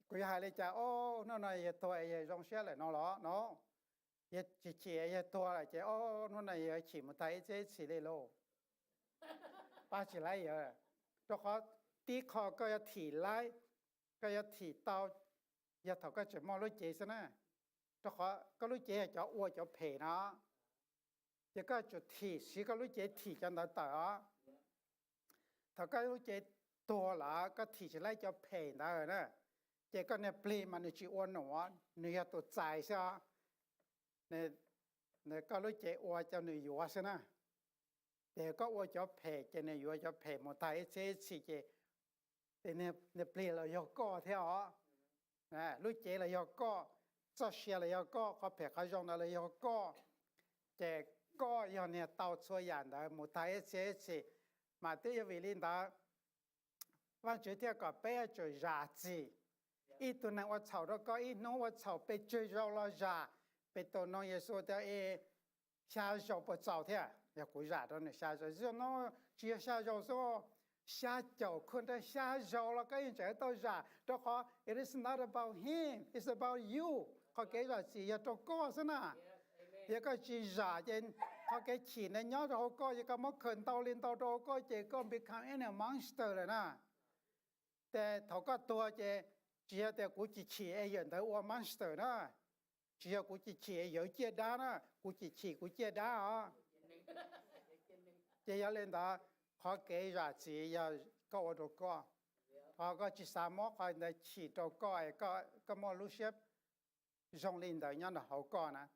Kuv yuav hais li cas, o, hnub no yawg tuag es yawg zoo siab lawm no los no, yawg tsis chim yawg tuag lawm ces o, hnub no yawg chim mus tag ib txhiab ib txhis li lauj. Pab tsis laib yawg, rau qhov tib qho koj yuav thim laib, koj yuav thim tau yog thaum koj tseem muaj lub cev xwb na. Rau qhov koj lub cev yog cov ua cov phem no, ces koj tsum thim, siv koj lub cev thim cov ntawd tawm os. Thaum koj lub cev tuag lawm koj thim tsis laib cov phem ntawd na, ces koj niag plig mas nws tsis ua num, nws yog tus txais xwb os. Koj lub cev ua cov nws yuav xwb na. Ces koj ua cov phem ces nws yuav cov phem mus tag ib txhiab ib txhis ces niag plig los yog koj thiab os. Lub cev los yog koj, txoj sia los yog koj, qhov phem qhov zoo ntawd los yog koj. Ces koj yog niag tau txhua yam ntawd mus tag ib txhiab ib txhis. Mas twb yog vim li ntawd Vajtswv thiaj kom peb yuav tsum zam txim. Ib tug neeg ua txhaum rau koj ib hnub, ua txhaum pes tsawg zaus los zam. Petus nug Yexus tias, xya zaus puas txaus thiab? Yog kuv zam rau nws xya zaus, no, tsis yog xya zaus xwb, xya caum khwj nrag xya zaus los koj yeej tseem tau zam, rau qhov it is not about him, it's about you. Qhov kev zam txim yog rau koj xwb na. Yog koj tsis zam ces qhov kev chim ntawd nyob rau hauv koj, yog koj muab khaws ntau li ntau rau hauv koj ces koj become a monster lawm na. Ces thaum koj tuag ces tsis yog tias kuv chim chim es yawm ntawd ua monster na, tsis yog kuv chim chim es yawv ciaj dab na, kuv chim chim kuv ciaj dab os. Ces yog li ntawd, qhov kev zam txim yog koj ua rau koj, ho koj tsis xav muab qhov ntawd chim rau koj es koj muaj lub siab zoo li ntawd nyob nram hauv koj na.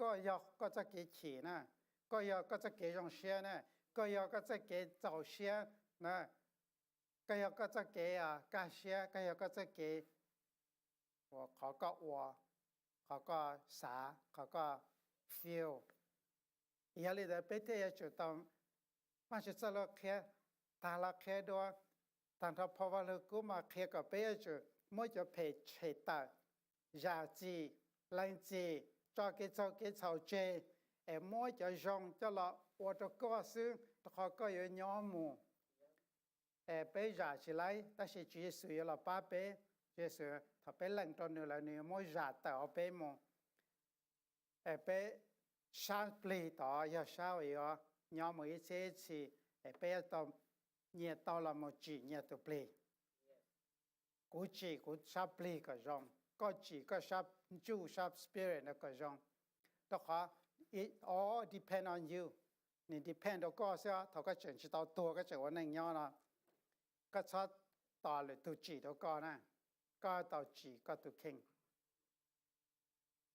Koj yog koj txoj kev chim na, koj yog koj txoj kev zoo siab na, koj yog koj txoj kev txaus siab na, koj yog koj txoj kev kaj siab, koj yog koj txoj kev, qhov koj ua, qhov koj xav, qhov koj feel. Yog li ntawd peb thiaj yuav tsum tau, Vajtswv txoj lus qhia, tag los qhia dua, tag nrho phau Vaj Lug Kub mas qhia kom peb yuav tsum muab cov phem tshem tawm, zam txim, lees txim, tso kev txaug kev txhaum tseg, es muab cov zoo coj los ua rau koj xwb, rau qhov koj yuav nyob mus. Es peb zam tsis laib, tab sis Tswv Yexus yuav los pab peb. Tswv Yexus thaum peb lees rau nws lawm nws yuav muab zam tawm hauv peb mus. Es peb sab plig tod yog sab uas yuav nyob mus ib txhiab ib txhis, es peb yuav tau nyias tau los mus tsim nyias tus plig. Kuv tsim kuv sab plig kom zoo, koj tsim koj sab ntsuj sab spirit no kom zoo. Rau qhov it all depend on you, nws depend rau koj xwb. Thaum koj tseem tsis tau tuag koj tseem ua neej nyob no, koj txhob tos lwm tus tsim rau koj na, koj tau tsim koj tus kheej.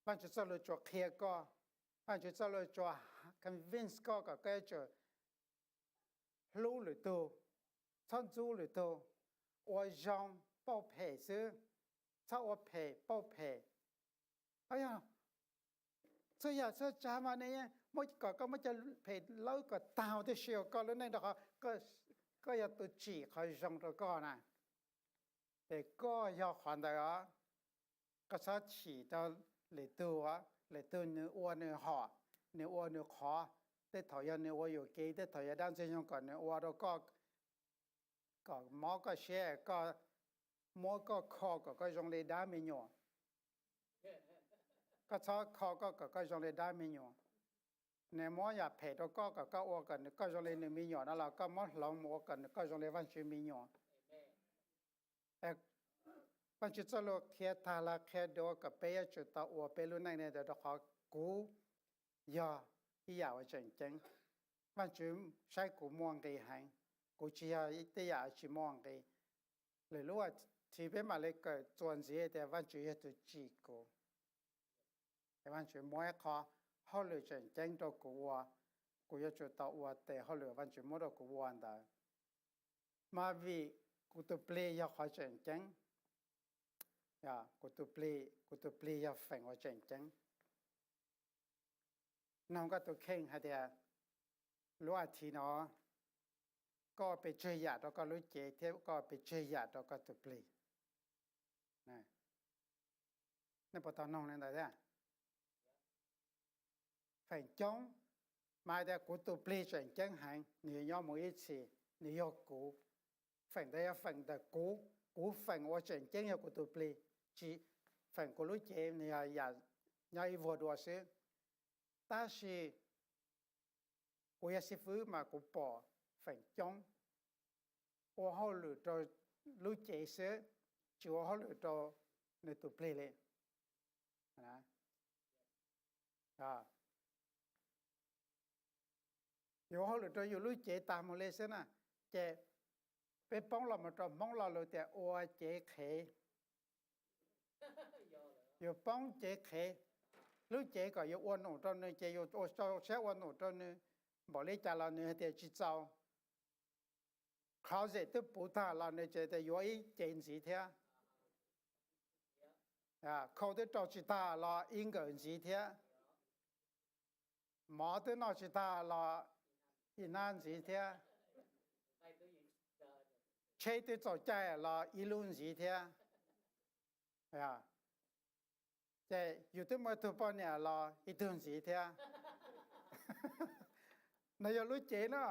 Vaajtswv txoj lus tsuas qhia koj, Vaajtswv txoj lus tsuas convince koj kom koj yuav tsum hlub lwm tug, txhob ntxub lwm tug, ua zoo, pauj phem xwb, txhob ua phem pauj phem. Yog txhua yam txhua tsav mas nws muab kom koj muab cov phem lawb kom tag huv tib si hauv koj lub neej rau qhov koj yog tus tsim qhov zoo rau koj na. Ces koj yog qhov ntawd os. Koj txhob tsim rau lwm tug, lwm tug nws ua nws hom, nws ua nws qhov, tej thaum yog nws ua yuam kev, tej thaum yog dab ntxwg nyoog kom nws ua rau koj, kom mob koj siab, koj muab koj kho kom koj zoo li dab me nyuam. Koj txhob kho koj kom koj zoo li dab me nyuam. Nws muab yam phem rau koj kom koj ua kom koj zoo li nws me nyuam no los koj muab hloov mus ua kom koj zoo li Vaajtswv me nyuam. Vaajtswv txoj lus qhia tag los qhia dua kom peb yuav tsum tau ua peb lub neej li ntawd rau qhov kuv yog ib yam uas tseem ceeb. Vaajtswv saib kuv muaj nqis heev, kuv tsis yog tej yam tsis muaj nqis. Lwm lub as thiv peb mam li kawm txuas ntxiv tias Vaajtswv yog tus tsim kuv. Vaajtswv muab ib qho hauj lwm tseem ceeb rau kuv ua, kuv yuav tsum tau ua tes hauj lwm Vaajtswv muab rau kuv ua ntawd. Mas vim kuv tus plig yog qhov tseem ceeb, kuv tus plig, kuv tus plig yog feem uas tseem ceeb. Noog koj tus kheej hais tias lub as thiv no koj ua pes tsawg yam rau koj lub cev thiab koj ua pes tsawg yam rau koj tus plig. Nej puas tau noog li ntawd thiab? Feem coob mas hais tias kuv tus plig tseem ceeb heev, nws yuav nyob mus ib txhis, nws yog kuv. Feem ntawd yog feem ntawm kuv, kuv feem uas tseem ceeb yog kuv tus plig, tsis, feem kuv lub cev nws yog yam nyob ib vuag dua xwb. Tab sis kuv yog xib fwb mas kuv pom feem coob ua hauj lwm rau lub cev xwb, tsis ua hauj lwm rau nws tus plig li. Yus ua hauj lwm rau yus lub cev tag mus li xwb na, ces peb poob los mus rau Hmoob lo lus tias ua cev qhev. Yus poob cev qhev, lub cev kom yus ua num rau nws ces yus ua rau siab ua num rau nws npaum li cas los nws hais tias tsis txaus. Closet twb puv tag los nws tseem tias yuav ib cev ntxiv thiab. Khau twb rau tsis tag los ib nkawm ntxiv thiab. Mov twb noj tsis tag los ib hnab ntxiv thiab. Tsheb twb txaus caij los ib lub ntxiv thiab. Ces yus twb muaj tug poj niam los ib tug ntxiv thiab. No yog lub cev na.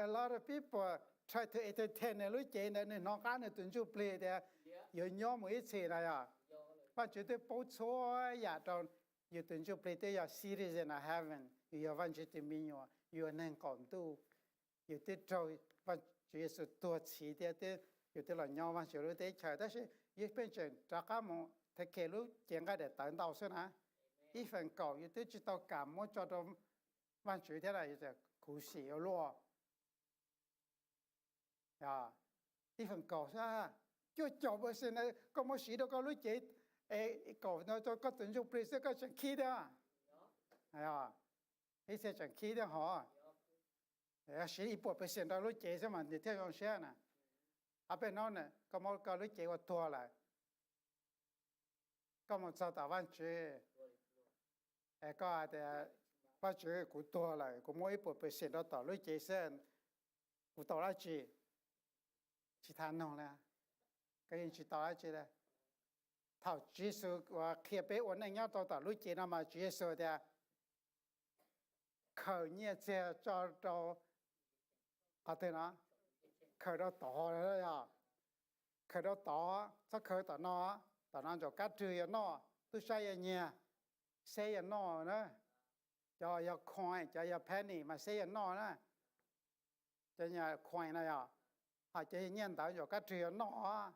A lot of people try to entertain nws lub cev ntawd, nws hnov qab nws tus ntsuj plig tias yuav nyob mus ib txhis na yog. Vaajtswv twb pub txhua yam rau yus tus ntsuj plig, twb yog citizen of heaven, yus yog Vaajtswv tus me nyuam, yus yog neeg qaum ntuj, yus twb raug Tswv Yexus tuag txhiv thiab, yus twb los nyob Vaajtswv lub teb chaws, tab sis yus pheej tseem rov qab mus take care lub cev nqaij daim tawv ntau xwb na. Ib feem kaum yus twb tsis tau kam muab tso rau Vaajtswv thiab na, yus khuv xim ua luaj. Ib feem kaum xwb, cuaj caum percent koj muab siv rau koj lub cev, kaum no rau koj tus ntsuj plig xwb koj tseem khib thiab. Ib txhia tseem khib thiab hov. Siv ib puas percent rau lub cev xwb mas nws thiaj zoo siab na. Ho peb hnub no koj muab koj lub cev ua tuag lawm, koj mus txog tom Vaajtswv, es koj hais tias, Vaajtswv, kuv tuag lawm, kuv muab ib puas percent rau tom lub cev xwb, kuv tau dab tsi? Tsis tau noog li, koj yeej tsis tau dab tsi li. Thaum Tswv Yexus uas qhia peb ua neej nyob rau tom lub cev no mas Tswv Yexus tias, khaws nyiaj txiag tso rau qhov twg no? Khaws rau tod, yog khaws rau tod, txhob khaws tom no. Tom no ntsaum kab rwg yuav noj, tub sab yuav nyiag, xeb yuav noj na. Cov yog coin, cov yog penny mas xeb yuav noj na. Cov yog coin no yog, ho cov yog nyiaj ntawv ntsaum kab rwg yuav noj.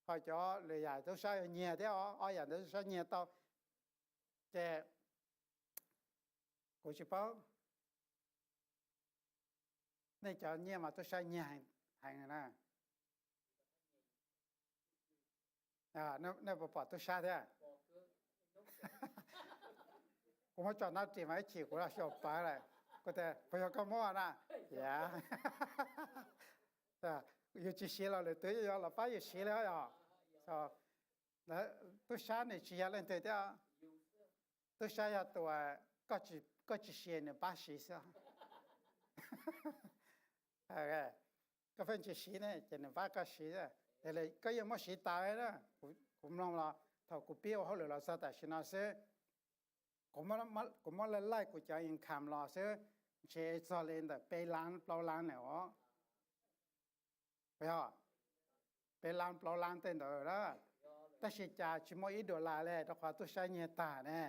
ho cov lwm yam tub sab yuav nyiag thiab, ob yam ntawd tub sab nyiag tau. Ces kuv tsis paub, nej cov nyiaj mas tub sab nyiag heev na. Nej puas pom tub sab thiab? Kuv muab tso nab ris mas ib chim kuv los xyaum pawv lawm. Kuv tias puas yog koj muab na? Yog, yus tsis siv los lwm tus yuav los pab yus siv li yog. Tub sab nws tsis yog leej twg thiab, tub sab yog tus koj tsis siv nws pab siv xwb. Koj pheej tsis siv ne ces nws pab koj siv. Koj yeej muab siv tas li na. Kuv mloog los thaum kuv pib ua hauj lwm los txog tam sim no xwb, kuv muab laij laij kuv cov income los xwb, ntshe txog li ntawm peb lab plaub lab na os. Yog, peb lab plaub lab tej ntawd lawm, tab sis cas tsis muaj ib dollar li rau qhov tub sab nyiag tag ne.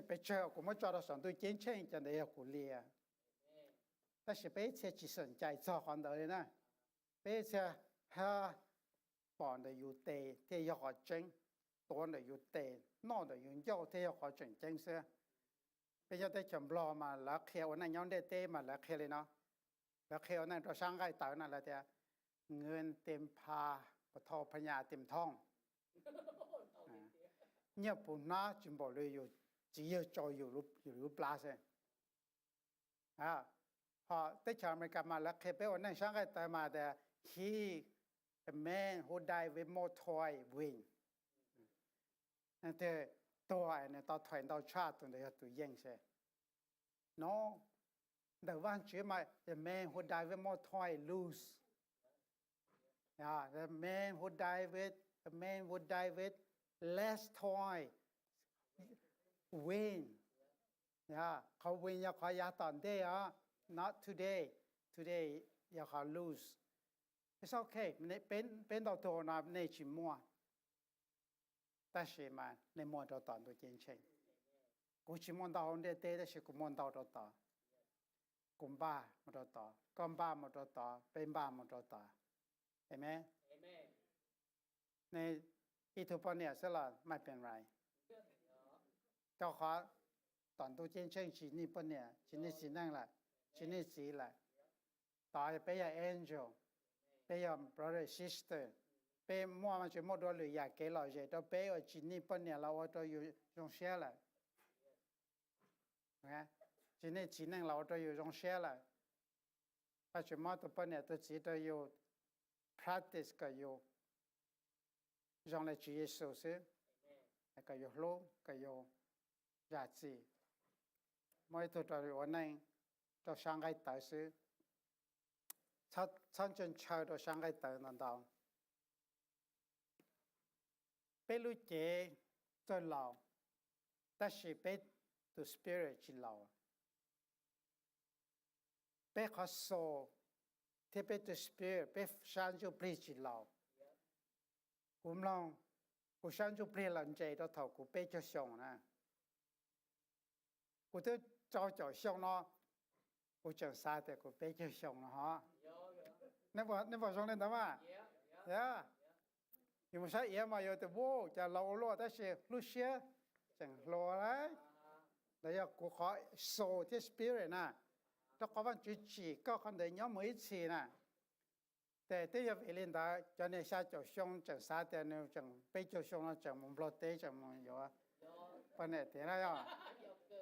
Peb tsawg kuv muab tso rau saum ntuj ceeb tsheej, cov ntawd yog kuv li. Tab sis peb ib txhia tsis xam cai txog qhov ntawd li na. Peb ib txhia pom ntawm yus tes thiaj yog qhov tseeb, tuav ntawm yus tes, noj ntawm yus ncauj thiaj yog qhov tseem ceeb xwb. Peb nyob teb chaws Nplog mas lawv qhia ua neej nyob ntiaj teb mas lawv qhia li no, lawv qhia ua neej rau sab nqaij tawv no lawv tias เงินเต็มพา ปะทอพญาเต็มท้อง. Nyiaj puv hnab tsis npaum li yus txiv yawg tso yus lub plab xwb. Ho teb chaws Amelikas mas lawv qhia peb ua neej sab nqaij tawv mas tias he, the man who die with more toy win. Tus tuag nws tau toy ntau tshaj tus ntawd yog tus yeej xwb. No, ntawm Vajtswv mas the man who die with more toy lose. The man who die with, the man who die with less toy win. Qhov win yog qhov yav tom ntej os, not today. Today yog qhov lose. It's okay, peb ntau tus no nej tsis muaj, tab sis mas nej muaj rau tom ntuj ceeb tsheej. Kuv tsis muaj ntau hauv ntiaj teb tab sis kuv muaj ntau rau tod. Kuv npaj mus rau tod, koj npaj mus rau tod, peb npaj mus rau tod. Amen. Nej ib tug poj niam xwb los maj pes rais, rau qhov tom ntuj ceeb tsheej tsis nij poj niam, tsis nij txiv neej lawm, tsis nij txiv lawm. Tod peb yog angel, peb yog brother sister, peb muaj Vajtswv muaj dua lwm yam kev lom zem rau peb uas tsis nij poj niam los ua rau yus zoo siab lawm, tsis nij txiv neej los ua rau yus zoo siab lawm. Vajtswv muab tus poj niam tus txiv rau yus practice kom yus zoo li Tswv Yexus xwb, kom yus hlub, kom yus zam txim, muaj ib tug rau yus ua neej rau sab nqaij tawv xwb. Txhob ntshaw ntshaw rau sab nqaij tawv ntau ntau. Peb lub cev txawj laus, tab sis peb tus spirit tsis laus. Peb qhov soul thiab peb tus spirit, peb sab ntsuj plig tsis laus. Kuv mloog, kuv sab ntsuj plig los ntses rau thaum kuv peb caug xyoo na. Kuv twb rau caum xyoo no, kuv tseem xav tias kuv peb caug xyoo no ho. Nej puas zoo li ntawd mas? Yus mus saib iav mas yus tias, wow, cas laus ua luaj, tab sis lub siab tseem hluas lawm. Ntawd yog kuv qhov soul thiab spirit na, rau qhov Vajtswv tsim koj qhov ntawd nyob mus ib txhis na. Ces twb yog vim li ntawd cov niag xya caum xyoo tseem xav tias nws tseem peb caug xyoo no tseem mus Nplog teb tseem mus yuav poj niam tiag na yog,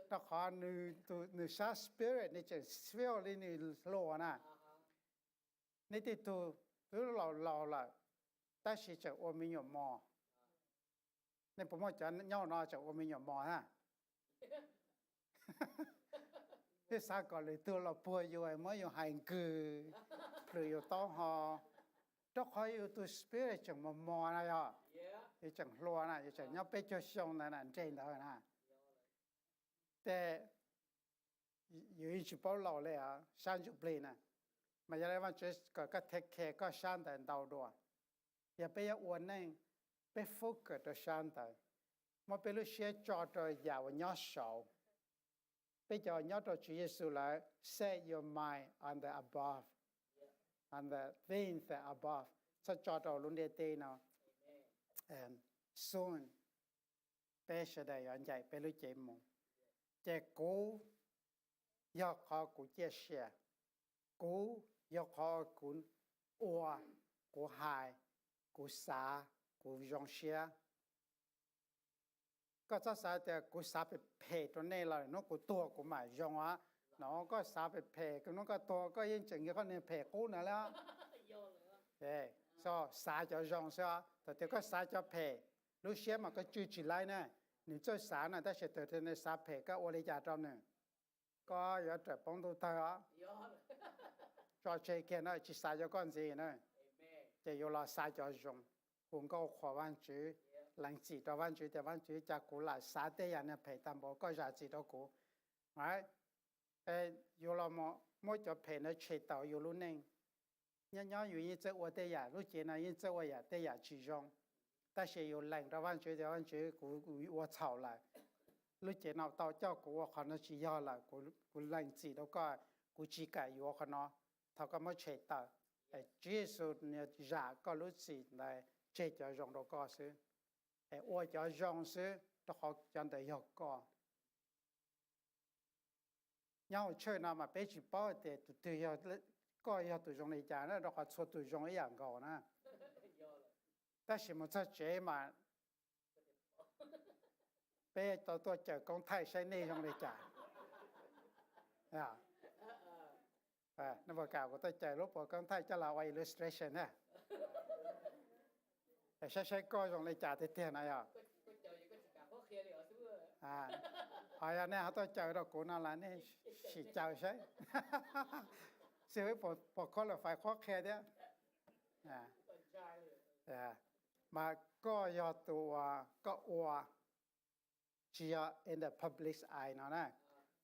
rau qhov nws sab spirit nws tseem feel li nws hluas na. Nej tej tug twb laus laus lawm, tab sis tseem ua me nyuam mos. Nej puas muaj cov nyob no tseem ua me nyuam mos na? Peb xav kom lwm tug los puag yus, muab yus hais nkws, plhws yus taub hau, rau qhov yus tus spirit tseem mos mos na yog, yus tseem hluas na, yus tseem nyob peb caug xyoo ntawd na, nres ntawd na. Ces yus yeej tsis paub laus li os, sab ntsuj plig na. Mas yog li Vajtswv kom koj take care koj sab ntawd ntau dua. Yog peb yuav ua neej, peb focus rau sab ntawd, muab peb lub siab tso rau yam uas nyob saud. Peb cov nyob rau Tswv Yexus lawm, set your mind on the above. on the things that above, txhob tso rau lub ntiaj teb no. Soon, peb sawv daws yuav ncaim peb lub cev mus. Ces kuv, yog qhov kuv ciaj sia, kuv, yog qhov kuv ua, kuv hais, kuv xav, kuv zoo siab. Koj txhob xav tias kuv xav phem phem rau nej los hnub kuv tuag kuv mam zoo os. No koj xav phem phem, hnub koj tuag koj yeej tseem yog qhov niag phem qub na lawm. Xav cov zoo xwb os, thaum twg koj xav cov phem, lub siab mas koj tswj tsis laib na. Nws txawj xav na, tab sis thaum twg nws xav phem koj ua li cas rau nws? Koj yuav rawm poob ntuj tawg os. Tso tseg kiag na, tsis xav cov koj ntxiv na. Ces yuav los xav cov zoo, hu nkauj qhuas Vajtswv, lees txim rau Vajtswv tias Vajtswv, cas kuv lam xav tej yam niag phem tag npaum, koj zam txim rau kuv. Yuav los muab cov phem no tshem tawm yus lub neej. Nyob nyob yus yeej txawj ua tej yam, lub cev no yeej txawj ua yam tej yam tsis zoo, tab sis yus lees rau Vajtswv tias Vajtswv, kuv ua txhaum lawm, lub cev no tau coj kuv ua qhov no tsis yog lawm, kuv lees txim rau koj, kuv tsis kam yuav qhov no, thov koj muab tshem tawm. Tswv Yexus zam koj lub txim ntawd tseg cov zoo rau koj xwb, es ua cov zoo xwb rau qhov cov ntawd yog koj. Nyob hauv tshawj no mas peb tsis paub tias tus twg, koj yog tus zoo li cas na, rau qhov txhua tus zoo ib yam nkaus na. Tab sis mus txog tsev mas peb tau tuaj caw koob thaij saib nej zoo li cas. Nej puas kam kuv tuaj caw lub puas koob thaij coj los ua illustration na? Saib saib koj zoo li cas tiag tiag na yog. Ho yog nej ho tuaj caw rau kuv no las nej sim caw saib, xib hwb puas qualify qhuab qhia thiab. Mas koj yog tus uas koj ua, tsis yog in the public eye no na,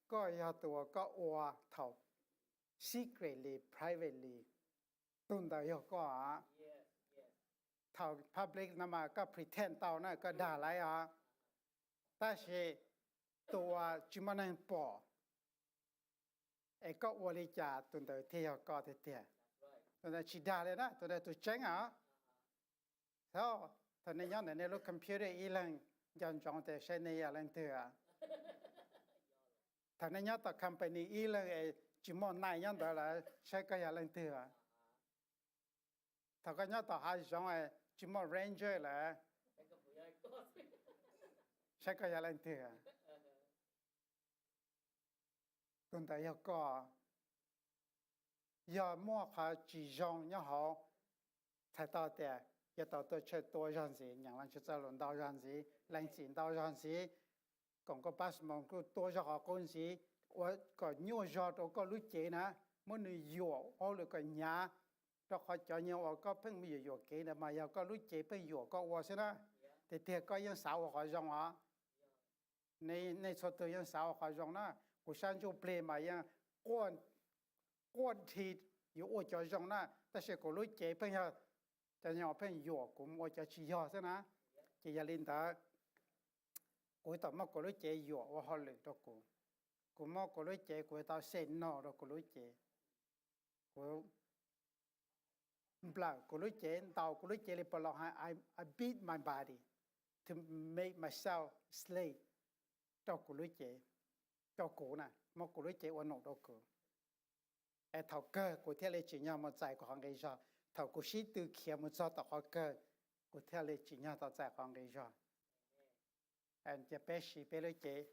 koj yog tus uas koj ua thaum secretly, privately, tus ntawd yog koj. Thaum public no mas koj pretend tau na, koj dag lawv os. Tab sis tus uas tsis muaj neeg pom es koj ua li cas tus ntawd thiaj yog koj tiag tiag. Tus ntawd tsis dag li na, tus ntawd tus tseeb os. Thaum nej nyob ntawm nej lub computer ib leeg nco ntsoov tias saib nej yog leej twg. Thaum nej nyob tom company ib leeg es tsis muaj nai nyob ntawd lawm saib koj yog leej twg. Thaum koj nyob tom hav zoov es tsis muaj ranger lawm, saib koj yog leej twg. Tus ntawd yog koj. Yog muaj qhov tsis zoo nyob hauv, txhais tau tias yuav tau tuaj tshawj tuaj zog ntxiv, nyeem Vajtswv txoj lus ntau zog ntxiv, lees txim ntau zog ntxiv, koom nkauj pab Ximoos kuj tuaj zog qhov qub ntxiv, ua kom nyuaj zog rau koj lub cev na, muab nws yuam ua hauj lwm kom hnyav, rau qhov cov nyuag uas koj pheej yuam yuam kev ntawd mas yog koj lub cev pheej yuam koj ua xwb na. Tiag tiag koj yeej xav ua qhov zoo os. Nej txhua tus yeej xav ua qhov zoo na. Kuv sab ntsuj plig mas yeej quaj nthi yuav ua cov zoo na, tab sis kuv lub cev pheej yog cov nyuag pheej yuam kuv mus ua cov tsis yog xwb na. Ces yog li ntawd, kuv tau muab kuv lub cev yuam ua hauj lwm rau kuv. Kuv muab kuv lub cev, kuv tau say no rau kuv lub cev. Kuv nplawm kuv lub cev, ntaus kuv lub cev li puas los hais, I, I beat my body to make myself slave rau kuv lub cev, rau kuv na, muab kuv lub cev ua num rau kuv. Es thaum kawg kuv thiaj li tsim nyog mus txais kuv qhov nqi zog. Thaum kuv sib tw khiav mus txog tom qhov kawg, kuv thiaj li tsim nyog tau txais qhov nqi zog. Cia peb siv peb lub cev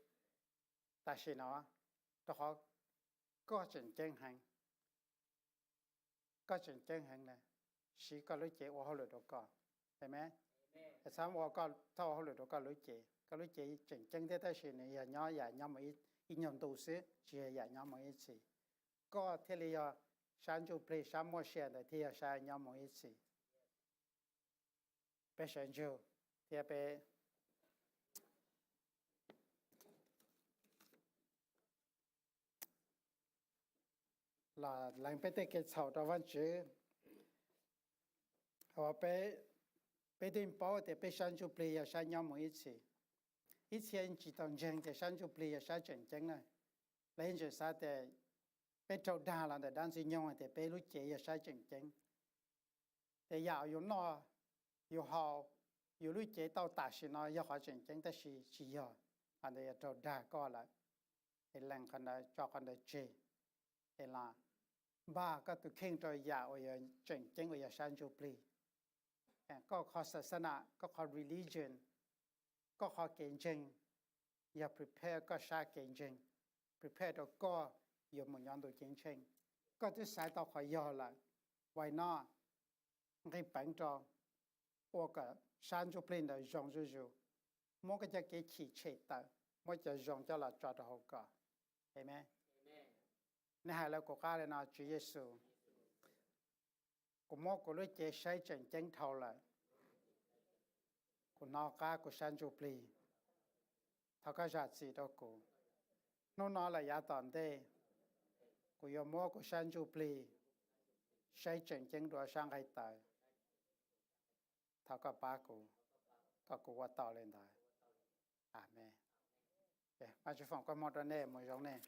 tam sim no, rau qhov koj tseem ceeb heev. Koj tseem ceeb heev na, siv koj lub cev ua hauj lwm rau koj. Amen. Txhob ua, txhob ua hauj lwm rau koj lub cev. Koj lub cev tseem ceeb thiab tab sis nws yog nyob yam nyob mus ib nyuag ntu xwb, tsis yog yam nyob mus ib txhis. Koj thiaj li yog sab ntsuj plig, sab muaj sia ntawd thiaj yog sab nyob mus ib txhis. Peb sawv ntsug thiab peb los lees peb tej kev txhaum rau Vajtswv. Peb, peb twb paub tias peb sab ntsuj plig yog sab nyob mus ib txhis. Ib txhia tsis tau ntseeg tias sab ntsuj plig yog sab tseem ceeb na. Lawv yeej tseem xav tias Peb raug dag los ntawm dab ntxwg nyoog hais tias peb lub cev yog saib tseem ceeb, ces yam yus noj yus haus, yus lub cev tau tam sim no yog qhov tseem ceeb, tab sis tsis yog, qhov ntawd yog raug dag koj lawm. Es lees qhov ntawd, tso qhov ntawd tseg, es los npaj koj tus kheej rau yam uas yog tseem ceeb uas yog sab ntsuj plig. Koj qhov xav xav na, koj qhov religion, koj qhov kev ntseeg, yog prepare koj sab kev ntseeg, prepare rau koj yuav mus nyob ntuj ceeb tsheej. Koj twb xaiv tau qhov yog lawm, why not nqis peev rau, ua kom sab ntsuj plig ntawd zoo zuj zus, muab koj cov kev chim tshem tawm, muab cov zoo coj los tso rau hauv ko. Amen. Nej hais lawv kuv qab li no: Tswv Yexus, kuv muab kuv lub cev saib tseem ceeb dhau lawm. Kuv hnov qab kuv sab ntsuj plig. Thov koj zam txim rau kuv. Hnub no lawm yav tom ntej, kuv yuav muab kuv sab ntsuj plig saib tseem ceeb dua sab nqaij tawv. Thov koj pab kuv, kom kuv ua tau li ntawd. Amen. Vajtswv foom koob hmoov rau nej, mus zoo nej.